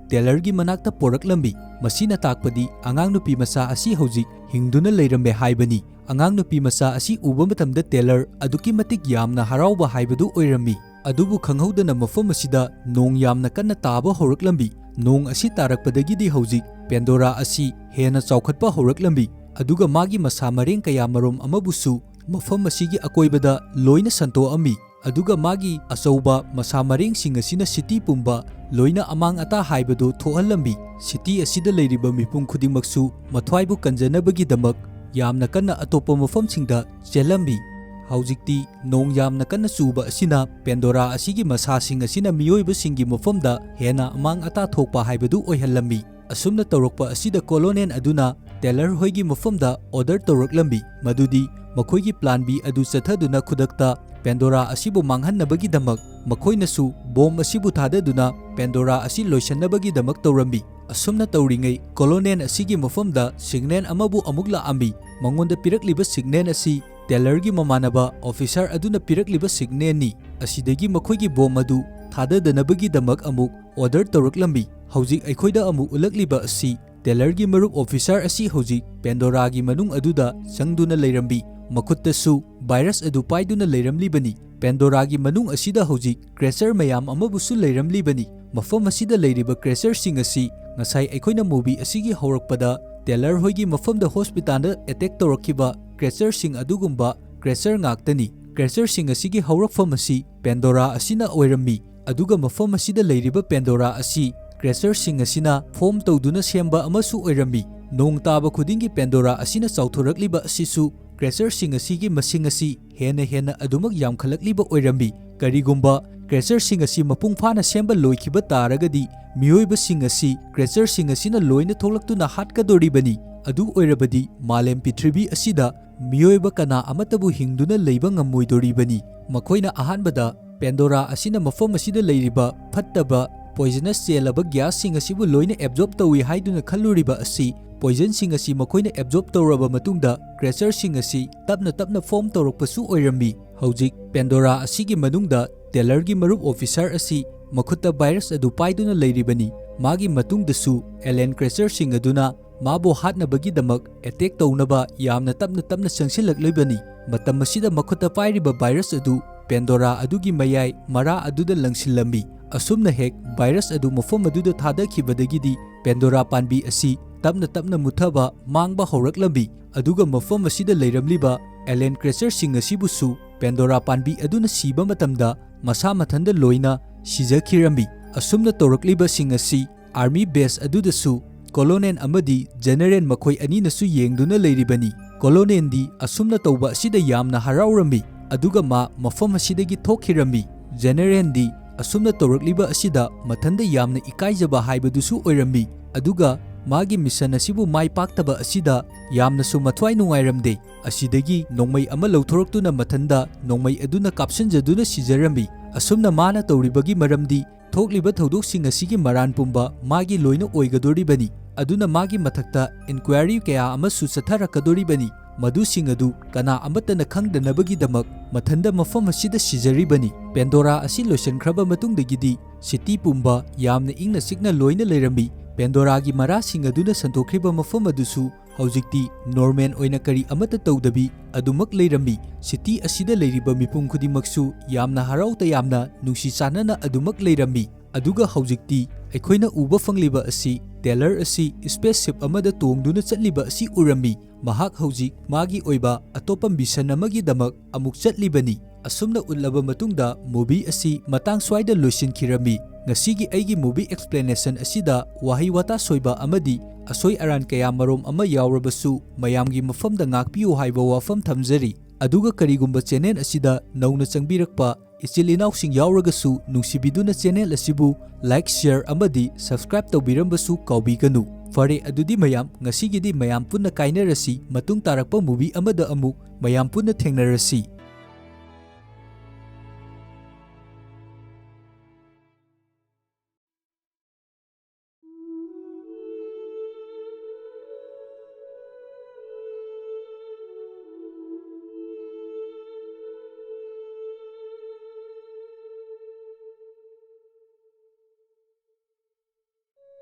ꯇꯦꯂꯔꯒꯤ ꯃꯅꯥꯛꯇ ꯄꯣꯔꯛꯂꯝꯃꯤ꯫ ꯃꯁꯤꯅ ꯇꯥꯛꯄꯗꯤ ꯑꯉꯥꯡ ꯅꯨꯄꯤ ꯃꯆꯥ ꯑꯁꯤ ꯍꯧꯖꯤꯛ ꯍꯤꯡꯗꯨꯅ ꯂꯩꯔꯝꯃꯦ ꯍꯥꯏꯕꯅꯤ꯫ ꯑꯉꯥꯡ ꯅꯨꯄꯤ ꯃꯆꯥ ꯑꯁꯤ ꯎꯕ ꯃꯇꯝꯗ ꯇꯦꯂꯔ ꯑꯗꯨꯛꯀꯤ ꯃꯇꯤꯛ ꯌꯥꯝꯅ ꯍꯔꯥꯎꯕ ꯍꯥꯏꯕꯗꯨ ꯑꯣꯏꯔꯝꯃꯤ꯫ ꯑꯗꯨꯕꯨ ꯈꯪꯍꯧꯗꯅ ꯃꯐꯝ ꯑꯁꯤꯗ ꯅꯣꯡ ꯌꯥꯝꯅ ꯀꯟꯅ ꯇꯥꯕ ꯍꯧꯔꯛꯂꯝꯃꯤ꯫ ꯅꯣꯡ ꯑꯁꯤ ꯇꯥꯔꯛꯄꯗꯒꯤꯗꯤ ꯍꯧꯖꯤꯛ ꯄꯦꯟꯗꯣꯔꯥ ꯑꯁꯤ ꯍꯦꯟꯅ ꯆꯥꯎꯈꯠꯄ ꯍꯧꯔꯛꯂꯝꯃꯤ, ꯑꯗꯨꯒ ꯃꯥꯒꯤ ꯃꯁꯥ ꯃꯔꯦꯡ ꯀꯌꯥ ꯃꯔꯨꯝ ꯑꯃꯕꯨꯁꯨ ꯃꯐꯝ ꯑꯁꯤꯒꯤ ꯑꯀꯣꯏꯕꯗ ꯂꯣꯏꯅ ꯁꯟꯇꯣꯛꯑꯝꯃꯤ꯫ ꯑꯗꯨꯒ ꯃꯥꯒꯤ ꯑꯆꯧꯕ ꯃꯁꯥ ꯃꯔꯦꯡꯁꯤꯡ ꯑꯁꯤꯅ ꯁꯤꯇꯤ ꯄꯨꯝꯕ ꯂꯣꯏꯅ ꯑꯃꯥꯡ ꯑꯇꯥ ꯍꯥꯏꯕꯗꯨ ꯊꯣꯛꯍꯜꯂꯝꯃꯤ꯫ ꯁꯤꯇꯤ ꯑꯁꯤꯗ ꯂꯩꯔꯤꯕ ꯃꯤꯄꯨꯝ ꯈꯨꯗꯤꯡꯃꯛꯁꯨ ꯃꯊ꯭ꯋꯥꯏꯕꯨ ꯀꯟꯖꯅꯕꯒꯤꯗꯃꯛ ꯌꯥꯝꯅ ꯀꯟꯅ ꯑꯇꯣꯞꯄ ꯃꯐꯝꯁꯤꯡꯗ ꯆꯦꯜꯂꯝꯃꯤ꯫ ꯍꯧꯖꯤꯛꯇꯤ ꯅꯣꯡ ꯌꯥꯝꯅ ꯀꯟꯅ ꯆꯨꯕ ꯑꯁꯤꯅ ꯄꯦꯟꯗꯣꯔꯥ ꯑꯁꯤꯒꯤ ꯃꯁꯥꯁꯤꯡ ꯑꯁꯤꯅ ꯃꯤꯑꯣꯏꯕꯁꯤꯡꯒꯤ ꯃꯐꯝꯗ ꯍꯦꯟꯅ ꯑꯃꯥꯡ ꯑꯇꯥ ꯊꯣꯛꯄ ꯍꯥꯏꯕꯗꯨ ꯑꯣꯏꯍꯜꯂꯝꯃꯤ꯫ ꯑꯁꯨꯝꯅ ꯇꯧꯔꯛꯄ ꯑꯁꯤꯗ ꯀꯣꯂꯣꯅꯦꯜ ꯑꯗꯨꯅ ꯇꯦꯂꯔ ꯍꯣꯏꯒꯤ ꯃꯐꯝꯗ ꯑꯣꯔꯗꯔ ꯇꯧꯔꯛꯂꯝꯃꯤ, ꯃꯗꯨꯗꯤ ꯃꯈꯣꯏꯒꯤ ꯄ꯭ꯂꯥꯟ ꯕꯤ ꯑꯗꯨ ꯆꯠꯊꯗꯨꯅ ꯈꯨꯗꯛꯇ ꯄꯦꯟꯗꯣꯔꯥ ꯑꯁꯤꯕꯨ ꯃꯥꯡꯍꯟꯅꯕꯒꯤꯗꯃꯛ ꯃꯈꯣꯏꯅꯁꯨ ꯕꯣꯝ ꯑꯁꯤꯕꯨ ꯊꯥꯗꯗꯨꯅ ꯄꯦꯟꯗꯣꯔꯥ ꯑꯁꯤ ꯂꯣꯏꯁꯤꯟꯅꯕꯒꯤꯗꯃꯛ ꯇꯧꯔꯝꯃꯤ꯫ ꯑꯁꯨꯝꯅ ꯇꯧꯔꯤꯉꯩ ꯀꯣꯂꯣꯅꯦꯜ ꯑꯁꯤꯒꯤ ꯃꯐꯝꯗ ꯁꯤꯒꯅꯦꯜ ꯑꯃꯕꯨ ꯑꯃꯨꯛ ꯂꯥꯛꯑꯝꯃꯤ꯫ ꯃꯉꯣꯟꯗ ꯄꯤꯔꯛꯂꯤꯕ ꯁꯤꯒꯅꯦꯜ ꯑꯁꯤ ꯇꯦꯂꯔꯒꯤ ꯃꯃꯥꯟꯅꯕ ꯑꯣꯐꯤꯁꯥꯔ ꯑꯗꯨꯅ ꯄꯤꯔꯛꯂꯤꯕ ꯁꯤꯒꯅꯦꯜꯅꯤ꯫ ꯑꯁꯤꯗꯒꯤ ꯃꯈꯣꯏꯒꯤ ꯕꯣꯝ ꯑꯗꯨ ꯊꯥꯗꯗꯅꯕꯒꯤꯗꯃꯛ ꯑꯃꯨꯛ ꯑꯣꯔꯗꯔ ꯇꯧꯔꯛꯂꯝꯃꯤ꯫ ꯍꯧꯖꯤꯛ ꯑꯩꯈꯣꯏꯗ ꯑꯃꯨꯛ ꯎꯠꯂꯛꯂꯤꯕ ꯑꯁꯤ ꯇꯦꯂꯔꯒꯤ ꯃꯔꯨꯞ ꯑꯣꯐꯤꯁꯥꯔ ꯑꯁꯤ ꯍꯧꯖꯤꯛ ꯄꯦꯟꯗꯣꯔꯥꯒꯤ ꯃꯅꯨꯡ ꯑꯗꯨꯗ ꯆꯪꯗꯨꯅ ꯂꯩꯔꯝꯃꯤ꯫ ꯃꯈꯨꯠꯇꯁꯨ ꯚꯥꯏꯔꯁ ꯑꯗꯨ ꯄꯥꯏꯗꯨꯅ ꯂꯩꯔꯝꯂꯤꯕꯅꯤ꯫ ꯄꯦꯟꯗꯣꯔꯥꯒꯤ ꯃꯅꯨꯡ ꯑꯁꯤꯗ ꯍꯧꯖꯤꯛ ꯀ꯭ꯔꯦꯆꯔ ꯃꯌꯥꯝ ꯑꯃꯕꯨꯁꯨ ꯂꯩꯔꯝꯂꯤꯕꯅꯤ꯫ ꯃꯐꯝ ꯑꯁꯤꯗ ꯂꯩꯔꯤꯕ ꯀ꯭ꯔꯦꯆꯔꯁꯤꯡ ꯑꯁꯤ ꯉꯁꯥꯏ ꯑꯩꯈꯣꯏꯅ ꯃꯨꯚꯤ ꯑꯁꯤꯒꯤ ꯍꯧꯔꯛꯄꯗ ꯇꯦꯂꯔ ꯍꯣꯏꯒꯤ ꯃꯐꯝꯗ ꯍꯣꯁꯄꯤꯇꯥꯜꯗ ꯑꯦꯇꯦꯛ ꯇꯧꯔꯛꯈꯤꯕ ꯀ꯭ꯔꯦꯆꯔꯁꯤꯡ ꯑꯗꯨꯒꯨꯝꯕ ꯀ꯭ꯔꯦꯆꯔ ꯉꯥꯛꯇꯅꯤ꯫ ꯀ꯭ꯔꯦꯆꯔꯁꯤꯡ ꯑꯁꯤꯒꯤ ꯍꯧꯔꯛꯐꯝ ꯑꯁꯤ ꯄꯦꯟꯗꯣꯔꯥ ꯑꯁꯤꯅ ꯑꯣꯏꯔꯝꯃꯤ꯫ ꯑꯗꯨꯒ ꯃꯐꯝ ꯑꯁꯤꯗ ꯂꯩꯔꯤꯕ ꯄꯦꯟꯗꯣꯔꯥ ꯑꯁꯤ ꯀ꯭ꯔꯦꯆꯔꯁꯤꯡ ꯑꯁꯤꯅ ꯐꯣꯝ ꯇꯧꯗꯨꯅ ꯁꯦꯝꯕ ꯑꯃꯁꯨ ꯑꯣꯏꯔꯝꯃꯤ꯫ ꯅꯣꯡ ꯇꯥꯕ ꯈꯨꯗꯤꯡꯒꯤ ꯄꯦꯟꯗꯣꯔꯥ ꯑꯁꯤꯅ ꯆꯥꯎꯊꯣꯔꯛꯂꯤꯕ ꯑꯁꯤꯁꯨ ꯀ꯭ꯔꯦꯆꯔꯁꯤꯡ ꯑꯁꯤꯒꯤ ꯃꯁꯤꯡ ꯑꯁꯤ ꯍꯦꯟꯅ ꯍꯦꯟꯅ ꯑꯗꯨꯃꯛ ꯌꯥꯝꯈꯠꯂꯛꯂꯤꯕ ꯑꯣꯏꯔꯝꯃꯤ꯫ ꯀꯔꯤꯒꯨꯝꯕ ꯀ꯭ꯔꯦꯆꯔꯁꯤꯡ ꯑꯁꯤ ꯃꯄꯨꯡ ꯐꯥꯅ ꯁꯦꯝꯕ ꯂꯣꯏꯈꯤꯕ ꯇꯥꯔꯒꯗꯤ ꯃꯤꯑꯣꯏꯕꯁꯤꯡ ꯑꯁꯤ ꯀ꯭ꯔꯦꯆꯔꯁꯤꯡ ꯑꯁꯤꯅ ꯂꯣꯏꯅ ꯊꯣꯛꯂꯛꯇꯨꯅ ꯍꯥꯠꯀꯗꯣꯔꯤꯕꯅꯤ꯫ ꯑꯗꯨ ꯑꯣꯏꯔꯕꯗꯤ ꯃꯥꯂꯦꯝ ꯄ꯭ꯔꯤꯊꯤꯕꯤ ꯑꯁꯤꯗ ꯃꯤꯑꯣꯏꯕ ꯀꯅꯥ ꯑꯃꯠꯇꯕꯨ ꯍꯤꯡꯗꯨꯅ ꯂꯩꯕ ꯉꯝꯃꯣꯏꯗꯣꯔꯤꯕꯅꯤ꯫ ꯃꯈꯣꯏꯅ ꯑꯍꯥꯟꯕꯗ ꯄꯦꯟꯗꯣꯔꯥ ꯑꯁꯤꯅ ꯃꯐꯝ ꯑꯁꯤꯗ ꯂꯩꯔꯤꯕ ꯐꯠꯇꯕ ꯄꯣꯏꯖꯅꯁ ꯆꯦꯜꯂꯕ ꯒ꯭ꯌꯥꯁꯁꯤꯡ ꯑꯁꯤꯕꯨ ꯂꯣꯏꯅ ꯑꯦꯕꯖꯣꯔꯕ ꯇꯧꯏ ꯍꯥꯏꯗꯨꯅ ꯈꯜꯂꯨꯔꯤꯕ ꯑꯁꯤ, ꯄꯣꯏꯖꯟꯁꯤꯡ ꯑꯁꯤ ꯃꯈꯣꯏꯅ ꯑꯦꯕꯖꯣꯔꯕ ꯇꯧꯔꯕ ꯃꯇꯨꯡꯗ ꯀ꯭ꯔꯦꯆꯔꯁꯤꯡ ꯑꯁꯤ ꯇꯞꯅ ꯇꯞꯅ ꯐꯣꯝ ꯇꯧꯔꯛꯄꯁꯨ ꯑꯣꯏꯔꯝꯃꯤ꯫ ꯍꯧꯖꯤꯛ ꯄꯦꯟꯗꯣꯔꯥ ꯑꯁꯤꯒꯤ ꯃꯅꯨꯡꯗ ꯇꯦꯂꯔꯒꯤ ꯃꯔꯨꯞ ꯑꯣꯐꯤꯁꯥꯔ ꯑꯁꯤ ꯃꯈꯨꯠꯇ ꯚꯥꯏꯔꯁ ꯑꯗꯨ ꯄꯥꯏꯗꯨꯅ ꯂꯩꯔꯤꯕꯅꯤ꯫ ꯃꯥꯒꯤ ꯃꯇꯨꯡꯗꯁꯨ ꯑꯦꯂꯦꯟ ꯀ꯭ꯔꯦꯆꯔꯁꯤꯡ ꯑꯗꯨꯅ ꯃꯥꯕꯨ ꯍꯥꯠꯅꯕꯒꯤꯗꯃꯛ ꯑꯦꯇꯦꯛ ꯇꯧꯅꯕ ꯌꯥꯝꯅ ꯇꯞꯅ ꯇꯞꯅ ꯆꯪꯁꯤꯜꯂꯛꯂꯤꯕꯅꯤ꯫ ꯃꯇꯝ ꯑꯁꯤꯗ ꯃꯈꯨꯠꯇ ꯄꯥꯏꯔꯤꯕ ꯚꯥꯏꯔꯁ ꯑꯗꯨ ꯄꯦꯟꯗꯣꯔꯥ ꯑꯗꯨꯒꯤ ꯃꯌꯥꯏ ꯃꯔꯥ ꯑꯗꯨꯗ ꯂꯪꯁꯤꯜꯂꯝꯃꯤ꯫ ꯑꯁꯨꯝꯅ ꯍꯦꯛ ꯚꯥꯏꯔꯁ ꯑꯗꯨ ꯃꯐꯝ ꯑꯗꯨꯗ ꯊꯥꯗꯈꯤꯕꯗꯒꯤꯗꯤ ꯄꯦꯟꯗꯣꯔꯥ ꯄꯥꯟꯕꯤ ꯑꯁꯤ ꯇꯞꯅ ꯇꯞꯅ ꯃꯨꯠꯊꯕ ꯃꯥꯡꯕ ꯍꯧꯔꯛꯂꯝꯃꯤ꯫ ꯑꯗꯨꯒ ꯃꯐꯝ ꯑꯁꯤꯗ ꯂꯩꯔꯝꯂꯤꯕ ꯑꯦꯂꯦꯟ ꯀ꯭ꯔꯦꯆꯔꯁꯤꯡ ꯑꯁꯤꯕꯨꯁꯨ ꯄꯦꯟꯗꯣꯔꯥ ꯄꯥꯟꯕꯤ ꯑꯗꯨꯅ ꯁꯤꯕ ꯃꯇꯝꯗ ꯃꯁꯥ ꯃꯊꯟꯗ ꯂꯣꯏꯅ ꯁꯤꯖꯈꯤꯔꯝꯃꯤ꯫ ꯑꯁꯨꯝꯅ ꯇꯧꯔꯛꯂꯤꯕꯁꯤꯡ ꯑꯁꯤ ꯑꯥꯔꯃꯤ ꯕꯦꯁ ꯑꯗꯨꯗꯁꯨ ꯀꯣꯂꯣꯅꯦꯜ ꯑꯃꯗꯤ ꯖꯦꯅꯦꯔꯦꯜ ꯃꯈꯣꯏ ꯑꯅꯤꯅꯁꯨ ꯌꯦꯡꯗꯨꯅ ꯂꯩꯔꯤꯕꯅꯤ꯫ ꯀꯣꯂꯣꯅꯦꯜꯗꯤ ꯑꯁꯨꯝꯅ ꯇꯧꯕ ꯑꯁꯤꯗ ꯌꯥꯝꯅ ꯍꯔꯥꯎꯔꯝꯃꯤ, ꯑꯗꯨꯒ ꯃꯥ ꯃꯐꯝ ꯑꯁꯤꯗꯒꯤ ꯊꯣꯛꯈꯤꯔꯝꯃꯤ꯫ ꯖꯦꯅꯦꯔꯦꯜꯗꯤ ꯑꯁꯨꯝꯅ ꯇꯧꯔꯛꯂꯤꯕ ꯑꯁꯤꯗ ꯃꯊꯟꯗ ꯌꯥꯝꯅ ꯏꯀꯥꯏꯖꯕ ꯍꯥꯏꯕꯗꯨꯁꯨ ꯑꯣꯏꯔꯝꯃꯤ, ꯑꯗꯨꯒ ꯃꯥꯒꯤ ꯃꯤꯁꯟ ꯑꯁꯤꯕꯨ ꯃꯥꯏ ꯄꯥꯛꯇꯕ ꯑꯁꯤꯗ ꯌꯥꯝꯅꯁꯨ ꯃꯊ꯭ꯋꯥꯏ ꯅꯨꯡꯉꯥꯏꯔꯝꯗꯦ꯫ ꯑꯁꯤꯗꯒꯤ ꯅꯣꯡꯃꯩ ꯑꯃ ꯂꯧꯊꯣꯔꯛꯇꯨꯅ ꯃꯊꯟꯗ ꯅꯣꯡꯃꯩ ꯑꯗꯨꯅ ꯀꯥꯞꯁꯤꯟꯖꯗꯨꯅ ꯁꯤꯖꯔꯝꯃꯤ꯫ ꯑꯁꯨꯝꯅ ꯃꯥꯅ ꯇꯧꯔꯤꯕꯒꯤ ꯃꯔꯝꯗꯤ ꯊꯣꯛꯂꯤꯕ ꯊꯧꯗꯣꯛꯁꯤꯡ ꯑꯁꯤꯒꯤ ꯃꯔꯥꯟ ꯄꯨꯝꯕ ꯃꯥꯒꯤ ꯂꯣꯏꯅ ꯑꯣꯏꯒꯗꯣꯔꯤꯕꯅꯤ, ꯑꯗꯨꯅ ꯃꯥꯒꯤ ꯃꯊꯛꯇ ꯏꯟꯀ꯭ꯋꯥꯏꯔꯤ ꯀꯌꯥ ꯑꯃꯁꯨ ꯆꯠꯊꯔꯛꯀꯗꯣꯔꯤꯕꯅꯤ꯫ ꯃꯗꯨꯁꯤꯡ ꯑꯗꯨ ꯀꯅꯥ ꯑꯃꯠꯇꯅ ꯈꯪꯗꯅꯕꯒꯤꯗꯃꯛ ꯃꯊꯟꯗ ꯃꯐꯝ ꯑꯁꯤꯗ ꯁꯤꯖꯔꯤꯕꯅꯤ꯫ ꯄꯦꯟꯗꯣꯔꯥ ꯑꯁꯤ ꯂꯣꯏꯁꯤꯟꯈ꯭ꯔꯕ ꯃꯇꯨꯡꯗꯒꯤꯗꯤ ꯁꯤꯇꯤ ꯄꯨꯝꯕ ꯌꯥꯝꯅ ꯏꯪꯅ ꯆꯤꯛꯅ ꯂꯣꯏꯅ ꯂꯩꯔꯝꯃꯤ꯫ ꯄꯦꯟꯗꯣꯔꯥꯒꯤ ꯃꯔꯥꯁꯤꯡ ꯑꯗꯨꯅ ꯁꯟꯗꯣꯛꯈ꯭ꯔꯤꯕ ꯃꯐꯝ ꯑꯗꯨꯁꯨ ꯍꯧꯖꯤꯛꯇꯤ ꯅꯣꯔꯃꯦꯜ ꯑꯣꯏꯅ ꯀꯔꯤ ꯑꯃꯠꯇ ꯇꯧꯗꯕꯤ ꯑꯗꯨꯃꯛ ꯂꯩꯔꯝꯃꯤ꯫ ꯁꯤꯇꯤ ꯑꯁꯤꯗ ꯂꯩꯔꯤꯕ ꯃꯤꯄꯨꯝ ꯈꯨꯗꯤꯡꯃꯛꯁꯨ ꯌꯥꯝꯅ ꯍꯔꯥꯎ ꯇꯌꯥꯝꯅ ꯅꯨꯡꯁꯤ ꯆꯥꯟꯅꯅ ꯑꯗꯨꯃꯛ ꯂꯩꯔꯝꯃꯤ꯫ ꯑꯗꯨꯒ ꯍꯧꯖꯤꯛꯇꯤ ꯑꯩꯈꯣꯏꯅ ꯎꯕ ꯐꯪꯂꯤꯕ ꯑꯁꯤ ꯇꯦꯂꯔ ꯑꯁꯤ ꯁ꯭ꯄꯦꯁ ꯁꯤꯞ ꯑꯃꯗ ꯇꯣꯡꯗꯨꯅ ꯆꯠꯂꯤꯕ ꯑꯁꯤ ꯎꯔꯝꯃꯤ꯫ ꯃꯍꯥꯛ ꯍꯧꯖꯤꯛ ꯃꯥꯒꯤ ꯑꯣꯏꯕ ꯑꯇꯣꯞꯄ ꯃꯤꯁꯟ ꯑꯃꯒꯤꯗꯃꯛ ꯑꯃꯨꯛ ꯆꯠꯂꯤꯕꯅꯤ꯫ ꯑꯁꯨꯝꯅ ꯎꯠꯂꯕ ꯃꯇꯨꯡꯗ ꯃꯨꯚꯤ ꯑꯁꯤ ꯃꯇꯥꯡ ꯁ꯭ꯋꯥꯏꯗ ꯂꯣꯏꯁꯤꯟꯈꯤꯔꯝꯃꯤ꯫ ꯉꯁꯤꯒꯤ ꯑꯩꯒꯤ movie explanation ꯑꯁꯤꯗ ꯋꯥꯍꯩ ꯋꯥꯇꯥ ꯁꯣꯏꯕ ꯑꯃꯗꯤ ꯑꯁꯣꯏ ꯑꯔꯥꯟ ꯀꯌꯥ ꯃꯔꯣꯝ ꯑꯃ ꯌꯥꯎꯔꯕꯁꯨ ꯃꯌꯥꯝꯒꯤ ꯃꯐꯝꯗ ꯉꯥꯛꯄꯤꯌꯨ ꯍꯥꯏꯕ ꯋꯥꯐꯝ ꯊꯝꯖꯔꯤ꯫ ꯑꯗꯨꯒ ꯀꯔꯤꯒꯨꯝꯕ channel ꯑꯁꯤꯗ ꯅꯧꯅ ꯆꯪꯕꯤꯔꯛꯄ ꯏꯆꯤꯜ ꯏꯅꯥꯎꯁꯤꯡ ꯌꯥꯎꯔꯒꯁꯨ ꯅꯨꯡꯁꯤꯕꯤꯗꯨꯅ channel ꯑꯁꯤꯕꯨ like, share ꯑꯃꯗꯤ subscribe ꯇꯧꯕꯤꯔꯝꯕꯁꯨ ꯀꯥꯎꯕꯤꯒꯅꯨ꯫ ꯐꯔꯦ, ꯑꯗꯨꯗꯤ ꯃꯌꯥꯝ, ꯉꯁꯤꯒꯤꯗꯤ ꯃꯌꯥꯝ ꯄꯨꯟꯅ ꯀꯥꯏꯅꯔꯁꯤ, ꯃꯇꯨꯡ ꯇꯥꯔꯛꯄ movie ꯑꯃꯗ ꯑꯃꯨꯛ ꯃꯌꯥꯝ ꯄꯨꯟꯅ ꯊꯦꯡꯅꯔꯁꯤ꯫